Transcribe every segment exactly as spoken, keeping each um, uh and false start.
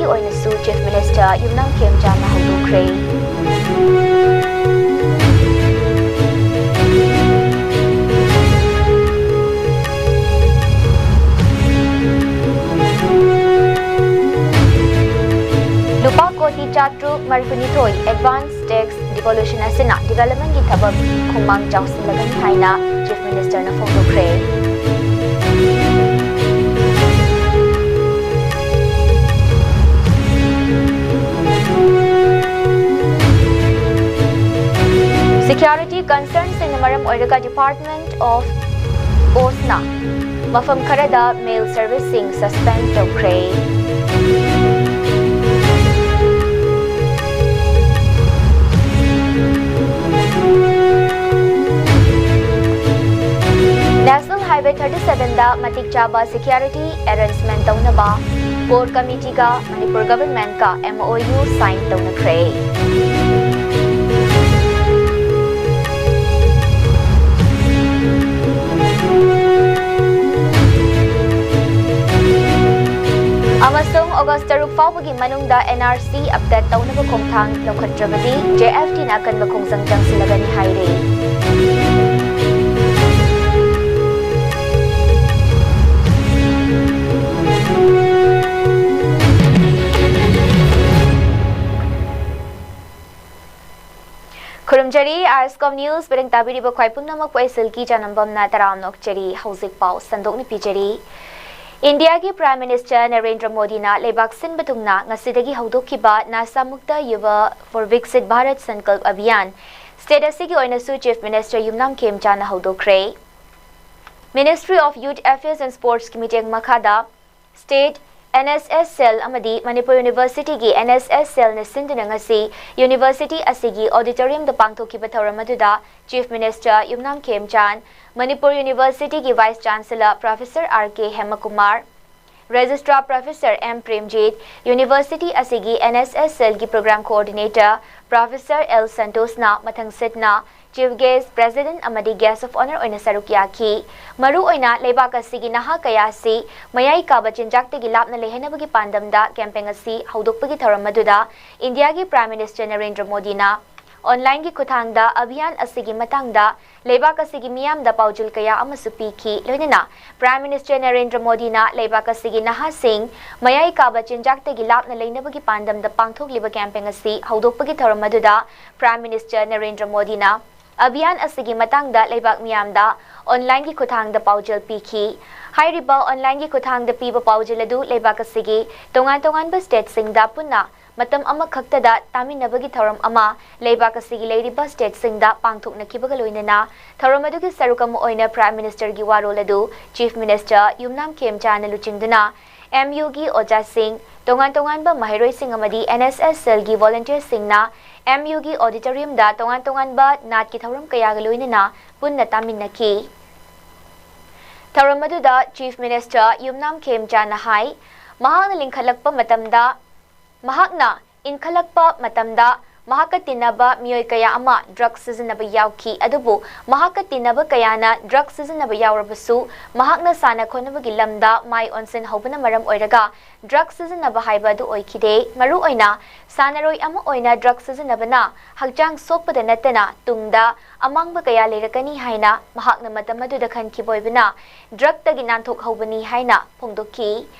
ꯑꯣꯏꯅꯁꯨ Chief Minister ꯌꯨꯝꯅꯥꯝ ꯈꯦꯝꯆꯥꯟꯅ ꯍꯧꯗꯣꯛꯈ꯭ꯔꯦ꯫ ꯂꯨꯄꯥ ꯀꯣꯇꯤ ꯆꯥꯇ꯭ꯔꯨꯛ ꯃꯔꯤꯐꯨꯅꯤꯊꯣꯏ advance tax devolution ꯑꯁꯤꯅ developmentꯀꯤ ꯊꯕꯛ ꯈꯣꯡꯃꯥꯡ ꯆꯥꯎꯁꯤꯜꯂꯒꯅꯤ ꯍꯥꯏꯅ Chief Ministerꯅ ꯐꯣꯡꯗꯣꯛꯈ꯭ꯔꯦ꯫ Security concernsꯁꯤꯡꯅ ꯃꯔꯝ ꯑꯣꯏꯔꯒ Department of Postꯅ ꯃꯐꯝ ꯈꯔꯗ mail serviceꯁꯤꯡ suspend ꯇꯧꯈ꯭ꯔꯦ꯫ National Highway thirty sevenꯗ ꯃꯇꯤꯛ ꯆꯥꯕ security arrangement ꯇꯧꯅꯕ Core Committeeꯒ ꯃꯅꯤꯄꯨꯔ Governmentꯀ MOU sign ꯇꯧꯅꯈ꯭ꯔꯦ꯫ ꯑꯃꯁꯨꯡ August ꯇꯔꯨꯛ ꯐꯥꯎꯕꯒꯤ ꯃꯅꯨꯡꯗ NRC update ꯇꯧꯅꯕ ꯈꯣꯡꯊꯥꯡ ꯂꯧꯈꯠꯇ꯭ꯔꯕꯗꯤ JFTꯅ ꯑꯀꯟꯕ ꯈꯣꯡꯖꯪ ꯆꯪꯁꯤꯜꯂꯒꯅꯤ ꯍꯥꯏꯔꯤ꯫ ꯈꯨꯔꯨꯝꯖꯔꯤ, ISCOM News ꯄꯔꯦꯡ ꯇꯥꯕꯤꯔꯤꯕ ꯈ꯭ꯋꯥꯏ ꯄꯨꯝꯅꯃꯛꯄꯨ ꯑꯩ ꯁꯤꯜꯀꯤ ꯆꯥꯅꯝꯕꯝꯅ ꯇꯔꯥꯝꯅ ꯑꯣꯛꯆꯔꯤ꯫ ꯍꯧꯖꯤꯛ ꯄꯥꯎ ꯁꯟꯗꯣꯛꯅ ꯄꯤꯖꯔꯤ꯫ ꯏꯟꯗꯤꯌꯥꯒꯤ Prime Minister ꯅꯔꯦꯟꯗ꯭ꯔ ꯃꯣꯗꯤꯅ ꯂꯩꯕꯥꯛ ꯁꯤꯟꯕ ꯊꯨꯡꯅ ꯉꯁꯤꯗꯒꯤ ꯍꯧꯗꯣꯛꯈꯤꯕ Nasha Mukta Yuva for Viksit Bharat Sankalp Abhiyan state ꯑꯁꯤꯒꯤ ꯑꯣꯏꯅꯁꯨ Chief Minister Yumnam ꯈꯦꯝꯆꯥꯟꯅ ꯍꯧꯗꯣꯛꯈ꯭ꯔꯦ꯫ Ministry of Youth Affairs and Sportsꯀꯤ ꯃꯤꯠꯌꯦꯡ ꯃꯈꯥꯗ State NSS Cell ꯑꯃꯗꯤ ꯃꯅꯤꯄꯨꯔ Universityꯒꯤ NSS Cellꯅ ꯁꯤꯟꯗꯨꯅ ꯉꯁꯤ University ꯑꯁꯤꯒꯤ auditoriumꯗ ꯄꯥꯡꯊꯣꯛꯈꯤꯕ ꯊꯧꯔꯝ ꯑꯗꯨꯗ Chief Minister ꯌꯨꯝꯅꯥꯝ ꯈꯦꯝꯆꯥꯟ, Manipur Universityꯒꯤ Vice Chancellor Professor R K ꯍꯦꯃꯀꯨꯃꯥꯔ, Registrar Professor M Premjit, University ꯑꯁꯤꯒꯤ N S S cell ꯒꯤ Program Coordinator Professor L ꯁꯟꯇꯣꯁꯅ ꯃꯊꯪ ꯁꯤꯠꯅ Chief Guest, President ꯑꯃꯗꯤ Guest of Honour ꯑꯣꯏꯅ ꯁꯔꯨꯛ ꯌꯥꯈꯤ꯫ ꯃꯔꯨꯑꯣꯏꯅ ꯂꯩꯕꯥꯛ ꯑꯁꯤꯒꯤ ꯅꯍꯥ ꯀꯌꯥ ꯑꯁꯤ ꯃꯌꯥꯏ ꯀꯥꯕ ꯆꯤꯟꯖꯥꯛꯇꯒꯤ ꯂꯥꯞꯅ ꯂꯩꯍꯟꯅꯕꯒꯤ ꯄꯥꯟꯗꯝꯗ campaign ꯑꯁꯤ ꯍꯧꯗꯣꯛꯄꯒꯤ ꯊꯧꯔꯝ ꯑꯗꯨꯗ ꯏꯟꯗꯤꯌꯥꯒꯤ Prime Minister ꯅꯔꯦꯟꯗ꯭ꯔ ꯃꯣꯗꯤꯅ online ꯒꯤ ꯈꯨꯠꯊꯥꯡꯗ ꯑꯚꯤꯌꯥꯟ ꯑꯁꯤꯒꯤ ꯃꯇꯥꯡꯗ ꯂꯩꯕꯥꯛ ꯑꯁꯤꯒꯤ ꯃꯤꯌꯥꯝꯗ ꯄꯥꯎꯖꯦꯜ ꯀꯌꯥ ꯑꯃꯁꯨ ꯄꯤꯈꯤ꯫ ꯂꯣꯏꯅꯅ Prime Minister ꯅꯔꯦꯟꯗ꯭ꯔ ꯃꯣꯗꯤꯅ ꯂꯩꯕꯥꯛ ꯑꯁꯤꯒꯤ ꯅꯍꯥꯁꯤꯡ ꯃꯌꯥꯏ ꯀꯥꯕ ꯆꯤꯟꯖꯥꯛꯇꯒꯤ ꯂꯥꯞꯅ ꯂꯩꯅꯕꯒꯤ ꯄꯥꯟꯗꯝꯗ ꯄꯥꯡꯊꯣꯛꯂꯤꯕ campaign ꯑꯁꯤ ꯍꯧꯗꯣꯛꯄꯒꯤ ꯊꯧꯔꯝ ꯑꯗꯨꯗ Prime Minister ꯅꯔꯦꯟꯗ꯭ꯔ ꯃꯣꯗꯤꯅ ꯑꯚꯤꯌꯥꯟ ꯑꯁꯤꯒꯤ ꯃꯇꯥꯡꯗ ꯂꯩꯕꯥꯛ ꯃꯤꯌꯥꯝꯗ online ꯒꯤ ꯈꯨꯠꯊꯥꯡꯗ ꯄꯥꯎꯖꯦꯜ ꯄꯤꯈꯤ꯫ ꯍꯥꯏꯔꯤꯕ online ꯒꯤ ꯈꯨꯠꯊꯥꯡꯗ ꯄꯤꯕ ꯄꯥꯎꯖꯦꯜ ꯑꯗꯨ ꯂꯩꯕꯥꯛ ꯑꯁꯤꯒꯤ ꯇꯣꯉꯥꯟ ꯇꯣꯉꯥꯟꯕ state ꯁꯤꯡꯗ ꯄꯨꯟꯅ ꯃꯇꯝ ꯑꯃꯈꯛꯇꯗ ꯇꯥꯃꯤꯟꯅꯕꯒꯤ ꯊꯧꯔꯝ ꯑꯃ ꯂꯩꯕꯥꯛ ꯑꯁꯤꯒꯤ ꯂꯩꯔꯤꯕ state ꯁꯤꯡꯗ ꯄꯥꯡꯊꯣꯛꯅꯈꯤꯕꯒ ꯂꯣꯏꯅꯅ ꯊꯧꯔꯝ ꯑꯗꯨꯒꯤ ꯁꯔꯨꯛ ꯑꯃ ꯑꯣꯏꯅ Prime Minister ꯒꯤ ꯋꯥꯔꯣꯜ ꯑꯗꯨ Chief Minister ꯌꯨꯝꯅꯥꯝ ꯈꯦꯝꯆꯥꯅ ꯂꯨꯆꯤꯡꯗꯨꯅ M U ꯒꯤ ꯑꯣꯖꯥꯁꯤꯡ, ꯇꯣꯉꯥꯟ ꯇꯣꯉꯥꯟꯕ ꯃꯍꯩꯔꯣꯏꯁꯤꯡ ꯑꯃꯗꯤ N S S cell ꯒꯤ volunteer ꯁꯤꯡꯅ M U ꯒꯤ auditorium ꯗ ꯇꯣꯉꯥꯟ ꯇꯣꯉꯥꯟꯕ ꯅꯥꯠꯀꯤ ꯊꯧꯔꯝ ꯀꯌꯥꯒ ꯂꯣꯏꯅꯅ ꯄꯨꯟꯅ ꯇꯥꯃꯤꯟꯅꯈꯤ꯫ ꯊꯧꯔꯝ ꯑꯗꯨꯗ Chief Minister ꯌꯨꯝꯅꯥꯝ ꯈꯦꯝꯆꯥꯅ ꯍꯥꯏ, ꯃꯍꯥꯛꯅ ꯂꯤꯡꯈꯠꯂꯛꯄ ꯃꯇꯝꯗ, ꯃꯍꯥꯛꯅ ꯏꯟꯈꯠꯂꯛꯄ ꯃꯇꯝꯗ ꯃꯍꯥꯛꯀ ꯇꯤꯟꯅꯕ ꯃꯤꯑꯣꯏ ꯀꯌꯥ ꯑꯃ drug ꯁꯤꯖꯤꯟꯅꯕ ꯌꯥꯎꯈꯤ꯫ ꯑꯗꯨꯕꯨ ꯃꯍꯥꯛꯀ ꯇꯤꯟꯅꯕ ꯀꯌꯥꯅ drug ꯁꯤꯖꯤꯟꯅꯕ ꯌꯥꯎꯔꯕꯁꯨ, ꯃꯍꯥꯛꯅ ꯁꯥꯟꯅ ꯈꯣꯠꯅꯕꯒꯤ ꯂꯝꯗ ꯃꯥꯏ ꯑꯣꯟꯁꯤꯟꯍꯧꯕꯅ ꯃꯔꯝ ꯑꯣꯏꯔꯒ drug ꯁꯤꯖꯤꯟꯅꯕ ꯍꯥꯏꯕ ꯑꯗꯨ ꯑꯣꯏꯈꯤꯗꯦ꯫ ꯃꯔꯨꯑꯣꯏꯅ ꯁꯥꯟꯅꯔꯣꯏ ꯑꯃ ꯑꯣꯏꯅ drug ꯁꯤꯖꯤꯟꯅꯕꯅ ꯍꯛꯆꯥꯡ ꯁꯣꯛꯄꯗ ꯅꯠꯇꯅ ꯇꯨꯡꯗ ꯑꯃꯥꯡꯕ ꯀꯌꯥ ꯂꯩꯔꯛꯀꯅꯤ ꯍꯥꯏꯅ ꯃꯍꯥꯛꯅ ꯃꯇꯝ ꯑꯗꯨꯗ ꯈꯟꯈꯤꯕ ꯑꯣꯏꯕꯅ drug ꯇꯒꯤ ꯅꯥꯟꯊꯣꯛꯍꯧꯕꯅꯤ ꯍꯥꯏꯅ ꯐꯣꯡꯗꯣꯛꯈꯤ꯫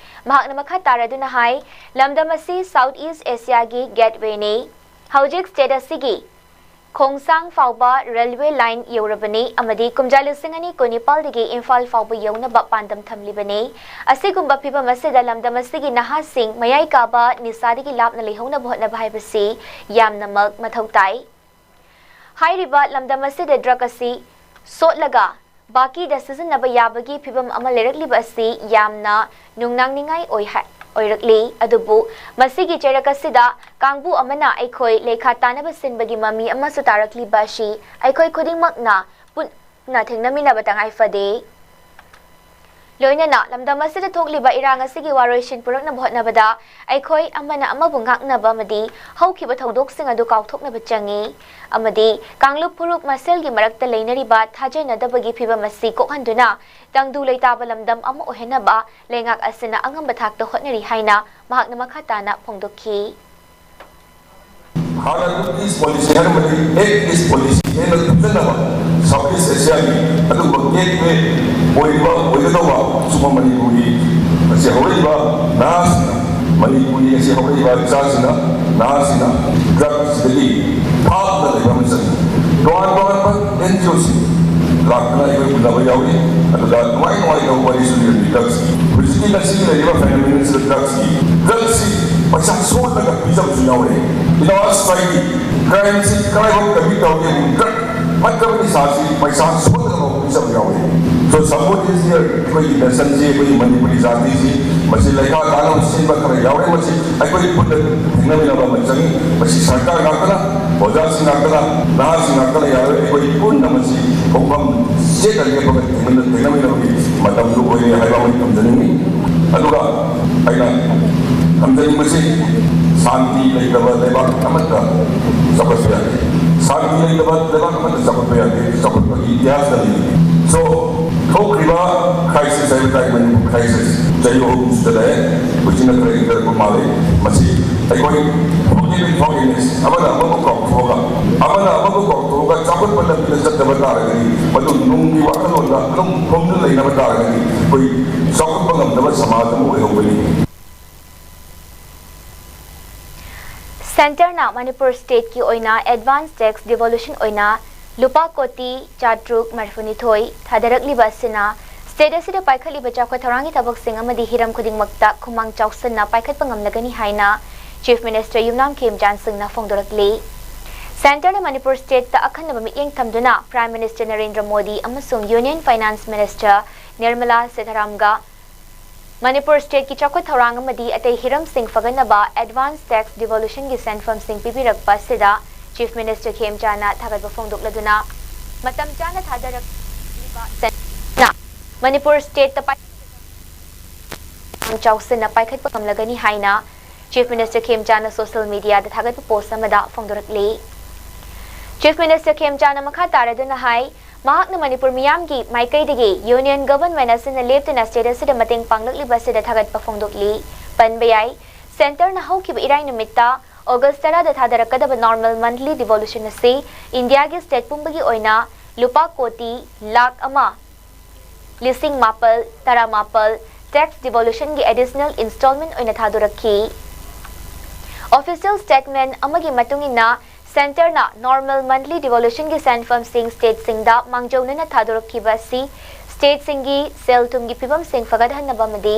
ꯃꯍꯥꯛꯅ ꯃꯈꯥ ꯇꯥꯔꯗꯨꯅ ꯍꯥꯏ, ꯂꯝꯗꯝ ꯑꯁꯤ South East Asia ꯒꯤ gateway ꯅꯤ꯫ ꯍꯧꯖꯤꯛ state ꯑꯁꯤꯒꯤ ꯈꯣꯡꯁꯥꯡ ꯐꯥꯎꯕ railway line ꯌꯧꯔꯕꯅꯤ ꯑꯃꯗꯤ ꯀꯨꯝꯖꯥ ꯂꯤꯁꯤꯡ ꯑꯅꯤ ꯀꯨꯟꯅꯤꯄꯥꯜꯗꯒꯤ ꯏꯝꯐꯥꯜ ꯐꯥꯎꯕ ꯌꯧꯅꯕ ꯄꯥꯟꯗꯝ ꯊꯝꯂꯤꯕꯅꯤ꯫ ꯑꯁꯤꯒꯨꯝꯕ ꯐꯤꯚꯝ ꯑꯁꯤꯗ ꯂꯝꯗꯝ ꯑꯁꯤꯒꯤ ꯅꯍꯥꯁꯤꯡ ꯃꯌꯥꯏ ꯀꯥꯕ ꯅꯤꯁꯥꯗꯒꯤ ꯂꯥꯞꯅ ꯂꯩꯍꯧꯅꯕ ꯍꯣꯠꯅꯕ ꯍꯥꯏꯕꯁꯤ ꯌꯥꯝꯅꯃꯛ ꯃꯊꯧ ꯇꯥꯏ꯫ ꯍꯥꯏꯔꯤꯕ ꯂꯝꯗꯝ ꯑꯁꯤꯗ drug ꯑꯁꯤ ꯁꯣꯠꯂꯒ ꯕꯥꯀꯤꯗ ꯁꯤꯖꯤꯟꯅꯕ ꯌꯥꯕꯒꯤ ꯐꯤꯚꯝ ꯑꯃ ꯂꯩꯔꯛꯂꯤꯕ ꯑꯁꯤ ꯌꯥꯝꯅ ꯅꯨꯡꯅꯥꯡꯅꯤꯡꯉꯥꯏ ꯑꯣꯏ ꯍꯥꯏ-, ꯑꯣꯏꯔꯛꯂꯤ꯫ ꯑꯗꯨꯕꯨ ꯃꯁꯤꯒꯤ ꯆꯩꯔꯛ ꯑꯁꯤꯗ ꯀꯥꯡꯕꯨ ꯑꯃꯅ ꯑꯩꯈꯣꯏ ꯂꯩꯈꯥ ꯇꯥꯅꯕ ꯁꯤꯟꯕꯒꯤ ꯃꯃꯤ ꯑꯃꯁꯨ ꯇꯥꯔꯛꯂꯤꯕ ꯑꯁꯤ ꯑꯩꯈꯣꯏ ꯈꯨꯗꯤꯡꯃꯛꯅ ꯄꯨꯟꯅ ꯊꯦꯡꯅꯃꯤꯟꯅꯕ ꯇꯉꯥꯏ ꯐꯗꯦ꯫ ꯂꯣꯏꯅꯅ ꯂꯝꯗꯝ ꯑꯁꯤꯗ ꯊꯣꯛꯂꯤꯕ ꯏꯔꯥꯡ ꯑꯁꯤꯒꯤ ꯋꯥꯔꯣꯏꯁꯤꯟ ꯄꯨꯔꯛꯅꯕ ꯍꯣꯠꯅꯕꯗ ꯑꯩꯈꯣꯏ ꯑꯃꯅ ꯑꯃꯕꯨ ꯉꯥꯛꯅꯕ ꯑꯃꯗꯤ ꯍꯧꯈꯤꯕ ꯊꯧꯗꯣꯛꯁꯤꯡ ꯑꯗꯨ ꯀꯥꯎꯊꯣꯛꯅꯕ ꯆꯪꯏ ꯑꯃꯗꯤ ꯀꯥꯡꯂꯨꯞ ꯐꯨꯔꯨꯞ ꯃꯁꯦꯜꯒꯤ ꯃꯔꯛꯇ ꯂꯩꯅꯔꯤꯕ ꯊꯥꯖꯅꯗꯕꯒꯤ ꯐꯤꯚꯝ ꯑꯁꯤ ꯀꯣꯛꯍꯟꯗꯨꯅ ꯇꯪꯗꯨ ꯂꯩꯇꯥꯕ ꯂꯝꯗꯝ ꯑꯃ ꯑꯣꯏꯍꯟꯅꯕ ꯂꯩꯉꯥꯛ ꯑꯁꯤꯅ ꯑꯉꯝꯕ ꯊꯥꯛꯇ ꯍꯣꯠꯅꯔꯤ ꯍꯥꯏꯅ ꯃꯍꯥꯛꯅ ꯃꯈꯥ ꯇꯥꯅ ꯐꯣꯡꯗꯣꯛꯈꯤ꯫ ꯍꯥꯟꯅ ꯏꯁ ꯄꯣꯂꯤꯁꯤ ꯍꯥꯏꯔꯝꯕꯗꯤ ꯑꯦꯛ ꯏꯁ ꯄꯣꯂꯤꯁꯤ ꯍꯦꯟꯅ ꯊꯨꯞꯆꯟꯅꯕ ꯁꯥꯎꯠ ꯏꯁ ꯑꯦꯁꯤꯌꯥꯒꯤ ꯑꯗꯨꯒꯨꯝꯕ ꯒꯦꯠꯋꯦ ꯑꯣꯏꯔꯤꯕ ꯑꯣꯏꯒꯗꯧꯕ ꯑꯁꯨꯝꯕ ꯃꯅꯤꯄꯨꯔꯒꯤ ꯑꯁꯤ ꯍꯧꯔꯛꯏꯕ ꯅꯍꯥꯁꯤꯡꯅ ꯃꯅꯤꯄꯨꯔꯒꯤ ꯑꯁꯤ ꯍꯧꯔꯛꯏꯕ ꯏꯆꯥꯁꯤꯡꯅ ꯅꯍꯥꯁꯤꯡꯅ ꯗ꯭ꯔꯒꯁꯤꯗꯒꯤ ꯐꯥꯗꯨꯅ ꯂꯩꯕ ꯑꯃ ꯆꯪꯉꯤ꯫ ꯇꯣꯉꯥꯟ ꯇꯣꯉꯥꯟꯕ ꯑꯦꯟ ꯖꯤ ꯑꯣꯁꯤꯡ ꯂꯥꯛꯇꯨꯅ ꯑꯩꯈꯣꯏ ꯎꯅꯕ ꯌꯥꯎꯏ꯫ ꯑꯗꯨꯒ ꯅꯨꯡꯉꯥꯏ ꯅꯨꯡꯉꯥꯏꯇꯕ ꯋꯥꯔꯤꯁꯨ ꯂꯤꯔꯝꯃꯤ ꯗ꯭ꯔꯒꯁꯀꯤ꯫ ꯍꯧꯖꯤꯛꯀꯤ ꯉꯁꯤꯒꯤ ꯂꯩꯔꯤꯕ ꯐꯦꯅꯣꯃꯦꯅꯟꯁꯤꯗ ꯗ꯭ꯔꯒꯁꯀꯤ ꯗ꯭ꯔꯒꯁꯤ ꯄꯩꯁꯥ ꯁꯣꯠꯂꯒ ꯄꯤꯖꯕꯁꯨ ꯌꯥꯎꯔꯦ꯫ ꯏꯅꯥꯎ ꯑꯁ ꯍꯥꯏꯗꯤ ꯀ꯭ꯔꯥꯏꯝꯁꯤ ꯀꯗꯥꯏꯐꯥꯎ ꯀꯃꯤꯠ ꯇꯧꯒꯦ ꯗ꯭ꯔꯒ ꯐꯠꯇꯕ ꯅꯤꯁꯥꯁꯤ ꯄꯩꯁꯥ ꯁꯣꯠꯂꯒ ꯐꯥꯎ ꯄꯤꯖꯕ ꯌꯥꯎꯔꯦ꯫ ꯁꯣ ꯁꯝꯕꯣꯗꯤꯁꯤ ꯑꯩꯈꯣꯏꯒꯤ ꯅꯦꯁꯟꯁꯤ ꯑꯩꯈꯣꯏꯒꯤ ꯃꯅꯤꯄꯨꯔꯤ ꯖꯥꯇꯤꯁꯤ ꯃꯁꯤ ꯂꯩꯈꯥ ꯇꯥꯅꯕ ꯁꯤꯟꯕ ꯈꯔ ꯌꯥꯎꯔꯦ꯫ ꯃꯁꯤ ꯑꯩꯈꯣꯏ ꯄꯨꯟꯅ ꯊꯦꯡꯅꯃꯤꯟꯅꯕ ꯑꯃ ꯆꯪꯉꯤ꯫ ꯃꯁꯤ ꯁꯔꯀꯥꯔ ꯉꯥꯛꯇꯅ ꯑꯣꯖꯥꯁꯤꯡ ꯉꯥꯛꯇꯅ ꯅꯍꯥꯁꯤꯡ ꯉꯥꯛꯇꯅ ꯌꯥꯔꯣꯏ꯫ ꯑꯩꯈꯣꯏ ꯄꯨꯟꯅ ꯃꯁꯤ ꯈꯣꯡꯐꯝ ꯆꯦꯠꯅ ꯂꯦꯞꯄꯒ ꯊꯦꯡꯅꯅ ꯊꯦꯡꯅꯃꯤꯟꯅꯕꯒꯤ ꯃꯇꯝꯗꯨ ꯑꯣꯏꯔꯦ ꯍꯥꯏꯕ ꯑꯃ ꯊꯝꯖꯅꯤꯡꯉꯤ꯫ ꯑꯗꯨꯒ ꯑꯩꯅ ꯊꯝꯖꯅꯤꯡꯕꯁꯤ ꯁꯥꯟꯇꯤ ꯂꯩꯇꯕ ꯂꯩꯕꯥꯛ ꯑꯃꯠꯇ ꯆꯥꯎꯈꯠꯄ ꯌꯥꯗꯦ꯫ ꯁꯥꯟꯇꯤ ꯂꯩꯇꯕ ꯂꯩꯕꯥꯛ ꯑꯃꯠꯇ ꯆꯥꯎꯈꯠꯄ ꯌꯥꯗꯦ꯫ ꯆꯥꯎꯈꯠꯄꯒꯤ ꯏꯇꯤꯍꯥꯁꯇ ꯂꯩꯇꯦ꯫ ꯁꯣ ꯊꯣꯛꯈ꯭ꯔꯤꯕ ꯀ꯭ꯔꯥꯏꯁꯤꯁ ꯍꯥꯏꯕ ꯇꯥꯔꯦ ꯃꯅꯤꯄꯨꯔ ꯀ꯭ꯔꯥꯏꯁꯤꯁ ꯆꯍꯤ ꯑꯍꯨꯝ ꯁꯨꯖꯜꯂꯛꯑꯦ꯫ ꯍꯧꯖꯤꯛꯅ ꯈꯔ ꯏꯪꯊꯔꯛꯄ ꯃꯥꯜꯂꯦ꯫ ꯃꯁꯤ ꯑꯩꯈꯣꯏ ꯐꯣꯔꯒꯤꯚ ꯑꯦꯟ ꯐꯣꯔꯒꯤꯚꯅꯦꯁ ꯑꯃꯅ ꯑꯃꯕꯨ ꯀꯥꯎꯊꯣꯛꯑꯒ ꯑꯃꯅ ꯑꯃꯕꯨ ꯀꯥꯎꯊꯣꯛꯑꯒ ꯆꯥꯎꯈꯠꯄ ꯂꯝꯕꯤꯗ ꯆꯠꯇꯕ ꯇꯥꯔꯒꯗꯤ ꯃꯗꯨ ꯅꯨꯡꯒꯤ ꯋꯥꯈꯜꯂꯣꯟꯗ ꯑꯗꯨꯝ ꯐꯣꯝꯗꯨꯅ ꯂꯩꯅꯕ ꯇꯥꯔꯒꯗꯤ ꯑꯩꯈꯣꯏ ꯆꯥꯎꯈꯠꯄ ꯉꯝꯗꯕ ꯁꯃꯥꯖ ꯑꯃ ꯑꯣꯏꯍꯧꯒꯅꯤ꯫ ꯁꯦꯟꯇꯔꯅ ꯃꯅꯤꯄꯨꯔ ꯁ꯭ꯇꯦꯠꯀꯤ ꯑꯣꯏꯅ ꯑꯦꯗꯚꯥꯟꯁ ꯇꯦꯛꯁ ꯗꯤꯚꯣꯂꯨꯁꯟ ꯑꯣꯏꯅ ꯂꯨꯄꯥ ꯀꯣꯇꯤ ꯆꯥꯇ꯭ꯔꯨꯛ ꯃꯔꯤꯐꯨꯅꯤꯊꯣꯏ ꯊꯥꯗꯔꯛꯂꯤꯕ ꯑꯁꯤꯅ ꯁ꯭ꯇꯦꯠ ꯑꯁꯤꯗ ꯄꯥꯏꯈꯠꯂꯤꯕ ꯆꯥꯎꯈꯠ ꯊꯧꯔꯥꯡꯒꯤ ꯊꯕꯛꯁꯤꯡ ꯑꯃꯗꯤ ꯍꯤꯔꯝ ꯈꯨꯗꯤꯡꯃꯛꯇ ꯈꯨꯃꯥꯡ ꯆꯥꯎꯁꯟꯅ ꯄꯥꯏꯈꯠꯄ ꯉꯝꯂꯒꯅꯤ ꯍꯥꯏꯅ ꯆꯤꯐ ꯃꯤꯅꯤꯁꯇꯔ ꯌꯨꯝꯅꯥꯝ ꯈꯦꯝꯆꯥꯟ ꯁꯤꯡꯅ ꯐꯣꯡꯗꯣꯔꯛꯂꯤ꯫ ꯁꯦꯟꯇꯔꯅ ꯃꯅꯤꯄꯨꯔ ꯁ꯭ꯇꯦꯠꯇ ꯑꯈꯟꯅꯕ ꯃꯤꯠꯌꯦꯡ ꯊꯝꯗꯨꯅ ꯄ꯭ꯔꯥꯏꯝ ꯃꯤꯅꯤꯁꯇꯔ ꯅꯔꯦꯟꯗ꯭ꯔ ꯃꯣꯗꯤ ꯑꯃꯁꯨꯡ ꯌꯨꯅꯤꯌꯟ ꯐꯥꯏꯅꯥꯟꯁ ꯃꯤꯅꯤꯁꯇꯔ ꯅꯤꯔꯃꯂꯥ ꯁꯤꯊꯥꯔꯥꯝꯒ ꯃꯅꯤꯄꯨꯔ ꯁ꯭ꯇꯦꯠꯀꯤ ꯆꯥꯎꯈꯠ ꯊꯧꯔꯥꯡ ꯑꯃꯗꯤ ꯑꯇꯩ ꯍꯤꯔꯝꯁꯤꯡ ꯐꯒꯠꯅꯕ ꯑꯦꯗꯚꯥꯟꯁ ꯇꯦꯛꯁ ꯗꯤꯚꯣꯂꯨꯁꯟꯒꯤ ꯁꯦꯟꯐꯝꯁꯤꯡ ꯄꯤꯕꯤꯔꯛꯄ ꯑꯁꯤꯗ ꯆꯤꯐ ꯃꯤꯅꯤꯁꯇꯔ ꯈꯦꯝꯆꯥꯟꯅ ꯊꯥꯒꯠꯄ ꯐꯣꯡꯗꯣꯛꯂꯗꯨꯅ ꯃꯇꯝ ꯆꯥꯅ ꯊꯥꯗꯔꯛꯂꯤꯕ ꯁꯦꯟꯅ ꯃꯅꯤꯄꯨꯔ ꯁ꯭ꯇꯦꯠꯇ ꯄꯥꯏ ꯆꯥꯎꯁꯤꯟꯅ ꯄꯥꯏꯈꯠꯄ ꯉꯝꯂꯒꯅꯤ ꯍꯥꯏꯅ Chief Minister ꯈꯦꯝꯆꯥꯟꯅ social mediaꯗ ꯊꯥꯒꯠꯄ post ꯑꯃꯗ ꯐꯣꯡꯗꯣꯔꯛꯂꯤ꯫ Chief Minister ꯈꯦꯝꯆꯥꯟꯅ ꯃꯈꯥ ꯇꯥꯔꯗꯨꯅ ꯍꯥꯏ, ꯃꯍꯥꯛꯅ ꯃꯅꯤꯄꯨꯔ ꯃꯤꯌꯥꯝꯒꯤ ꯃꯥꯏꯀꯩꯗꯒꯤ Union Government ꯑꯁꯤꯅ ꯂꯦꯞꯇꯅ state ꯑꯁꯤꯗ ꯃꯇꯦꯡ ꯄꯥꯡꯂꯛꯂꯤꯕ ꯑꯁꯤꯗ ꯊꯥꯒꯠꯄ ꯐꯣꯡꯗꯣꯛꯂꯤ꯫ ꯄꯟꯕ ꯌꯥꯏ, centreꯅ ꯍꯧꯈꯤꯕ ꯏꯔꯥꯏ ꯅꯨꯃꯤꯠꯇ August ꯇꯔꯥꯗ ꯊꯥꯗꯔꯛꯀꯗꯕ normal monthly devolution ꯑꯁꯤ ꯏꯟꯗꯤꯌꯥꯒꯤ state ꯄꯨꯝꯕꯒꯤ ꯑꯣꯏꯅ ꯂꯨꯄꯥ ꯀꯣꯇꯤ ꯂꯥꯈ ꯑꯃ ꯂꯤꯁꯤꯡ ꯃꯥꯄꯜ ꯇꯔꯥꯃꯥꯄꯜ tax devolutionꯒꯤ additional installment ꯑꯣꯏꯅ ꯊꯥꯗꯣꯔꯛꯈꯤ꯫ Official statement ꯑꯃꯒꯤ ꯃꯇꯨꯡ ꯏꯟꯅ, centreꯅ normal monthly devolutionꯒꯤ ꯁꯦꯟꯐꯝꯁꯤꯡ stateꯁꯤꯡꯗ ꯃꯥꯡꯖꯧꯅꯅ ꯊꯥꯗꯣꯔꯛꯈꯤꯕ ꯑꯁꯤ stateꯁꯤꯡꯒꯤ ꯁꯦꯜ ꯊꯨꯝꯒꯤ ꯐꯤꯕꯝꯁꯤꯡ ꯐꯒꯠꯍꯟꯅꯕ ꯑꯃꯗꯤ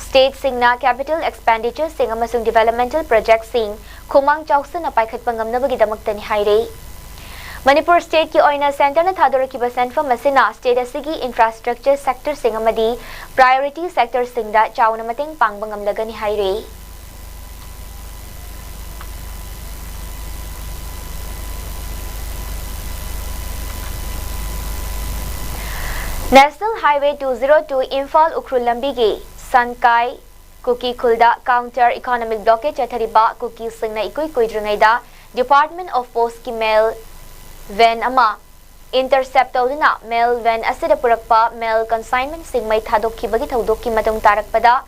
stateꯁꯤꯡꯅ capital expenditureꯁꯤꯡ ꯑꯃꯁꯨꯡ developmental projectꯁꯤꯡ ꯈꯨꯃꯥꯡ ꯆꯥꯎꯁꯤꯟꯅ ꯄꯥꯏꯈꯠꯄ ꯉꯝꯅꯕꯒꯤꯗꯃꯛꯇꯅꯤ ꯍꯥꯏꯔꯤ꯫ ꯃꯅꯤꯄꯨꯔ stateꯀꯤ ꯑꯣꯏꯅ centreꯅ ꯊꯥꯗꯣꯔꯛꯈꯤꯕ ꯁꯦꯟꯐꯝ ꯑꯁꯤꯅ state ꯑꯁꯤꯒꯤ infrastructure sectorꯁꯤꯡ ꯑꯃꯗꯤ priority sectorꯁꯤꯡꯗ ꯆꯥꯎꯅ ꯃꯇꯦꯡ ꯄꯥꯡꯕ ꯉꯝꯂꯒꯅꯤ ꯍꯥꯏꯔꯤ꯫ National Highway two zero two Imphal Ukhrul ꯂꯝꯕꯤꯒꯤ ꯁꯟꯀꯥꯏ ꯀꯨꯀꯤ ꯈꯨꯜꯗ counter economic blockade ꯆꯠꯊꯔꯤꯕ ꯀꯨꯀꯤꯁꯤꯡꯅ ꯏꯀꯨꯏ ꯀꯨꯏꯗ꯭ꯔꯤꯉꯩꯗ Department of Postꯀꯤ mail van ꯑꯃ intercept ꯇꯧꯗꯨꯅ mail van ꯑꯁꯤꯗ ꯄꯨꯔꯛꯄ mail consignmentꯁꯤꯡ ꯃꯩ ꯊꯥꯗꯣꯛꯈꯤꯕꯒꯤ ꯊꯧꯗꯣꯛꯀꯤ ꯃꯇꯨꯡ ꯇꯥꯔꯛꯄꯗ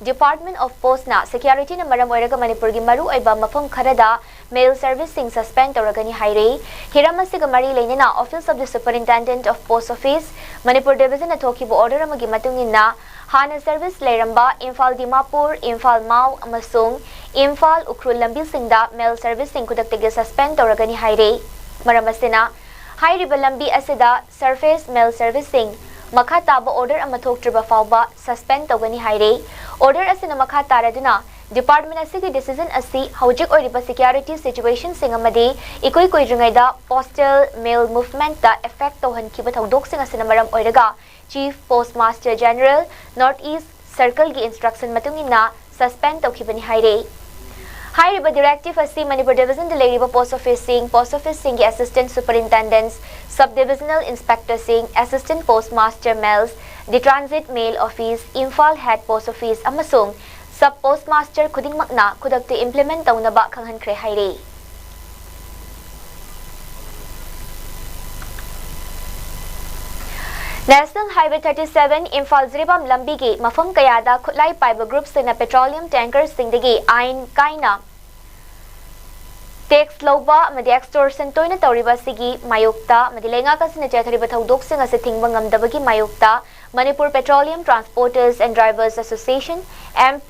Department of Postꯅ securityꯅ ꯃꯔꯝ ꯑꯣꯏꯔꯒ ꯃꯅꯤꯄꯨꯔꯒꯤ ꯃꯔꯨꯑꯣꯏꯕ ꯃꯐꯝ ꯈꯔꯗ mail serviceꯁꯤꯡ suspend ꯇꯧꯔꯒꯅꯤ ꯍꯥꯏꯔꯤ꯫ ꯍꯤꯔꯝ ꯑꯁꯤꯒ ꯃꯔꯤ ꯂꯩꯅꯅ Office of the Superintendent of Post Office, Manipur divisionꯅ ꯊꯣꯛꯈꯤꯕ order ꯑꯃꯒꯤ ꯃꯇꯨꯡ ꯏꯟꯅ, ꯍꯥꯟꯅ service ꯂꯩꯔꯝꯕ ꯏꯝꯐꯥꯜ ꯗꯤꯃꯥꯄꯨꯔ, ꯏꯝꯐꯥꯜ ꯃꯥꯎ ꯑꯃꯁꯨꯡ ꯏꯝꯐꯥꯜ ꯎꯈ꯭ꯔꯨꯜ ꯂꯝꯕꯤꯁꯤꯡꯗ mail serviceꯁꯤꯡ ꯈꯨꯗꯛꯇꯒꯤ suspend ꯇꯧꯔꯒꯅꯤ ꯍꯥꯏꯔꯤ꯫ ꯃꯔꯝ ꯑꯁꯤꯅ, ꯍꯥꯏꯔꯤꯕ ꯂꯝꯕꯤ ꯑꯁꯤꯗ surface mail serviceꯁꯤꯡ ꯃꯈꯥ ꯇꯥꯕ order ꯑꯃ ꯊꯣꯛꯇ꯭ꯔꯤꯕ ꯐꯥꯎꯕ suspend ꯇꯧꯒꯅꯤ ꯍꯥꯏꯔꯤ꯫ Order ꯑꯁꯤꯅ ꯃꯈꯥ ꯇꯥꯔꯗꯨꯅ department ꯑꯁꯤꯒꯤ decision ꯑꯁꯤ ꯍꯧꯖꯤꯛ ꯑꯣꯏꯔꯤꯕ security situationꯁꯤꯡ ꯑꯃꯗꯤ ꯏꯀꯨꯏ ꯀꯨꯏꯗ꯭ꯔꯤꯉꯩꯗ postal mail movementꯇ effect ꯇꯧꯍꯟꯈꯤꯕ ꯊꯧꯗꯣꯛꯁꯤꯡ ꯑꯁꯤꯅ ꯃꯔꯝ ꯑꯣꯏꯔꯒ Chief Postmaster General, North East Circleꯒꯤ instruction ꯃꯇꯨꯡ ꯏꯟꯅ suspend ꯇꯧꯈꯤꯕꯅꯤ ꯍꯥꯏꯔꯤ꯫ ꯍꯥꯏꯔꯤꯕ directive ꯑꯁꯤ ꯃꯅꯤꯄꯨꯔ divisionꯗ ꯂꯩꯔꯤꯕ post officeꯁꯤꯡ, post officeꯁꯤꯡꯒꯤ assistant superintendents, sub divisional inspectorꯁꯤꯡ, assistant postmaster males, the transit mail office, Imphal head post office ꯑꯃꯁꯨꯡ sub postmaster ꯈꯨꯗꯤꯡꯃꯛꯅ ꯈꯨꯗꯛꯇ implement ꯇꯧꯅꯕ ꯈꯪꯍꯟꯈ꯭ꯔꯦ ꯍꯥꯏꯔꯤ꯫ National Highway thirty seven Imphal Jiribam ꯂꯝꯕꯤꯒꯤ ꯃꯐꯝ ꯀꯌꯥꯗ ꯈꯨꯠꯂꯥꯏ ꯄꯥꯏꯕ groupꯁꯤꯡꯅ petroleum tankerꯁꯤꯡꯗꯒꯤ ꯑꯥꯏꯟ ꯀꯥꯏꯅ tax ꯂꯧꯕ ꯑꯃꯗꯤ extortion ꯇꯣꯏꯅ ꯇꯧꯔꯤꯕ ꯑꯁꯤꯒꯤ ꯃꯥꯌꯣꯛꯇ ꯑꯃꯗꯤ ꯂꯩꯉꯥꯛ ꯑꯁꯤꯅ ꯆꯠꯊꯔꯤꯕ ꯊꯧꯗꯣꯛꯁꯤꯡ ꯑꯁꯤ ꯊꯤꯡꯕ ꯉꯝꯗꯕꯒꯤ ꯃꯥꯌꯣꯛꯇ Manipur Petroleum Transporters and Drivers Association, M P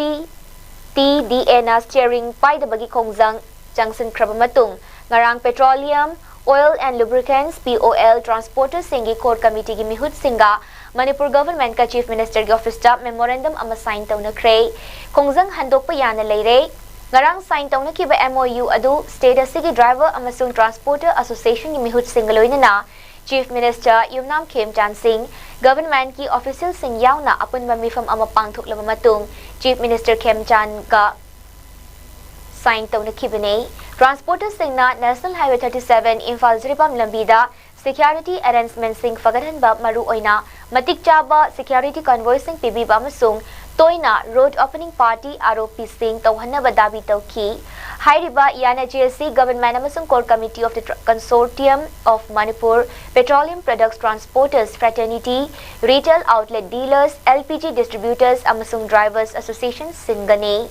T D Aꯅ steering ꯄꯥꯏꯗꯕꯒꯤ ꯈꯣꯡꯖꯪ ꯆꯪꯁꯤꯟꯈ꯭ꯔꯕ ꯃꯇꯨꯡ, ꯉꯔꯥꯡ Petroleum, Oil and Lubricants, P O L, transporterꯁꯤꯡꯒꯤ core committeeꯒꯤ ꯃꯤꯍꯨꯠꯁꯤꯡꯒ Manipur governmentꯀ Chief Ministerꯒꯤ officeꯇ memorandum ꯑꯃ sign ꯇꯧꯅꯈ꯭ꯔꯦ꯫ ꯈꯣꯡꯖꯪ ꯍꯟꯗꯣꯛꯄ ꯌꯥꯅ ꯂꯩꯔꯦ꯫ ꯉꯔꯥꯡ sign ꯇꯧꯅꯈꯤꯕ M O U ꯑꯗꯨ state ꯑꯁꯤꯒꯤ driver ꯑꯃꯁꯨꯡ transporter associationꯒꯤ ꯃꯤꯍꯨꯠꯁꯤꯡꯒ ꯂꯣꯏꯅꯅ Chief Minister ꯌꯨꯝꯅꯥꯝ ꯈꯦꯝꯆꯥꯟ ꯁꯤꯡ, governmentꯀꯤ officialꯁꯤꯡ ꯌꯥꯎꯅ ꯑꯄꯨꯟꯕ ꯃꯤꯐꯝ ꯑꯃ ꯄꯥꯡꯊꯣꯛꯂꯕ ꯃꯇꯨꯡ Chief Minister ꯈꯦꯝꯆꯥꯟꯒ sign ꯇꯧꯅꯈꯤꯕꯅꯤ꯫ Transporterꯁꯤꯡꯅ National Highway thirty seven Imphal Jiribam ꯂꯝꯕꯤꯗ security arrangementꯁꯤꯡ ꯐꯒꯠꯍꯟꯕ, ꯃꯔꯨꯑꯣꯏꯅ ꯃꯇꯤꯛ ꯆꯥꯕ security convoyꯁꯤꯡ ꯄꯤꯕꯤꯕ ꯑꯃꯁꯨꯡ ꯇꯣꯏꯅ road opening party, R O Pꯁꯤꯡ ꯇꯧꯍꯟꯅꯕ ꯗꯥꯕꯤ ꯇꯧꯈꯤ꯫ ꯍꯥꯏꯔꯤꯕ ꯌꯥꯅꯆꯦ ꯑꯁꯤ government ꯑꯃꯁꯨꯡ core committee of the Tr-, Consortium of Manipur Petroleum Products Transporters Fraternity, retail outlet dealers, L P G distributors ꯑꯃꯁꯨꯡ drivers associationꯁꯤꯡꯒꯅꯤ꯫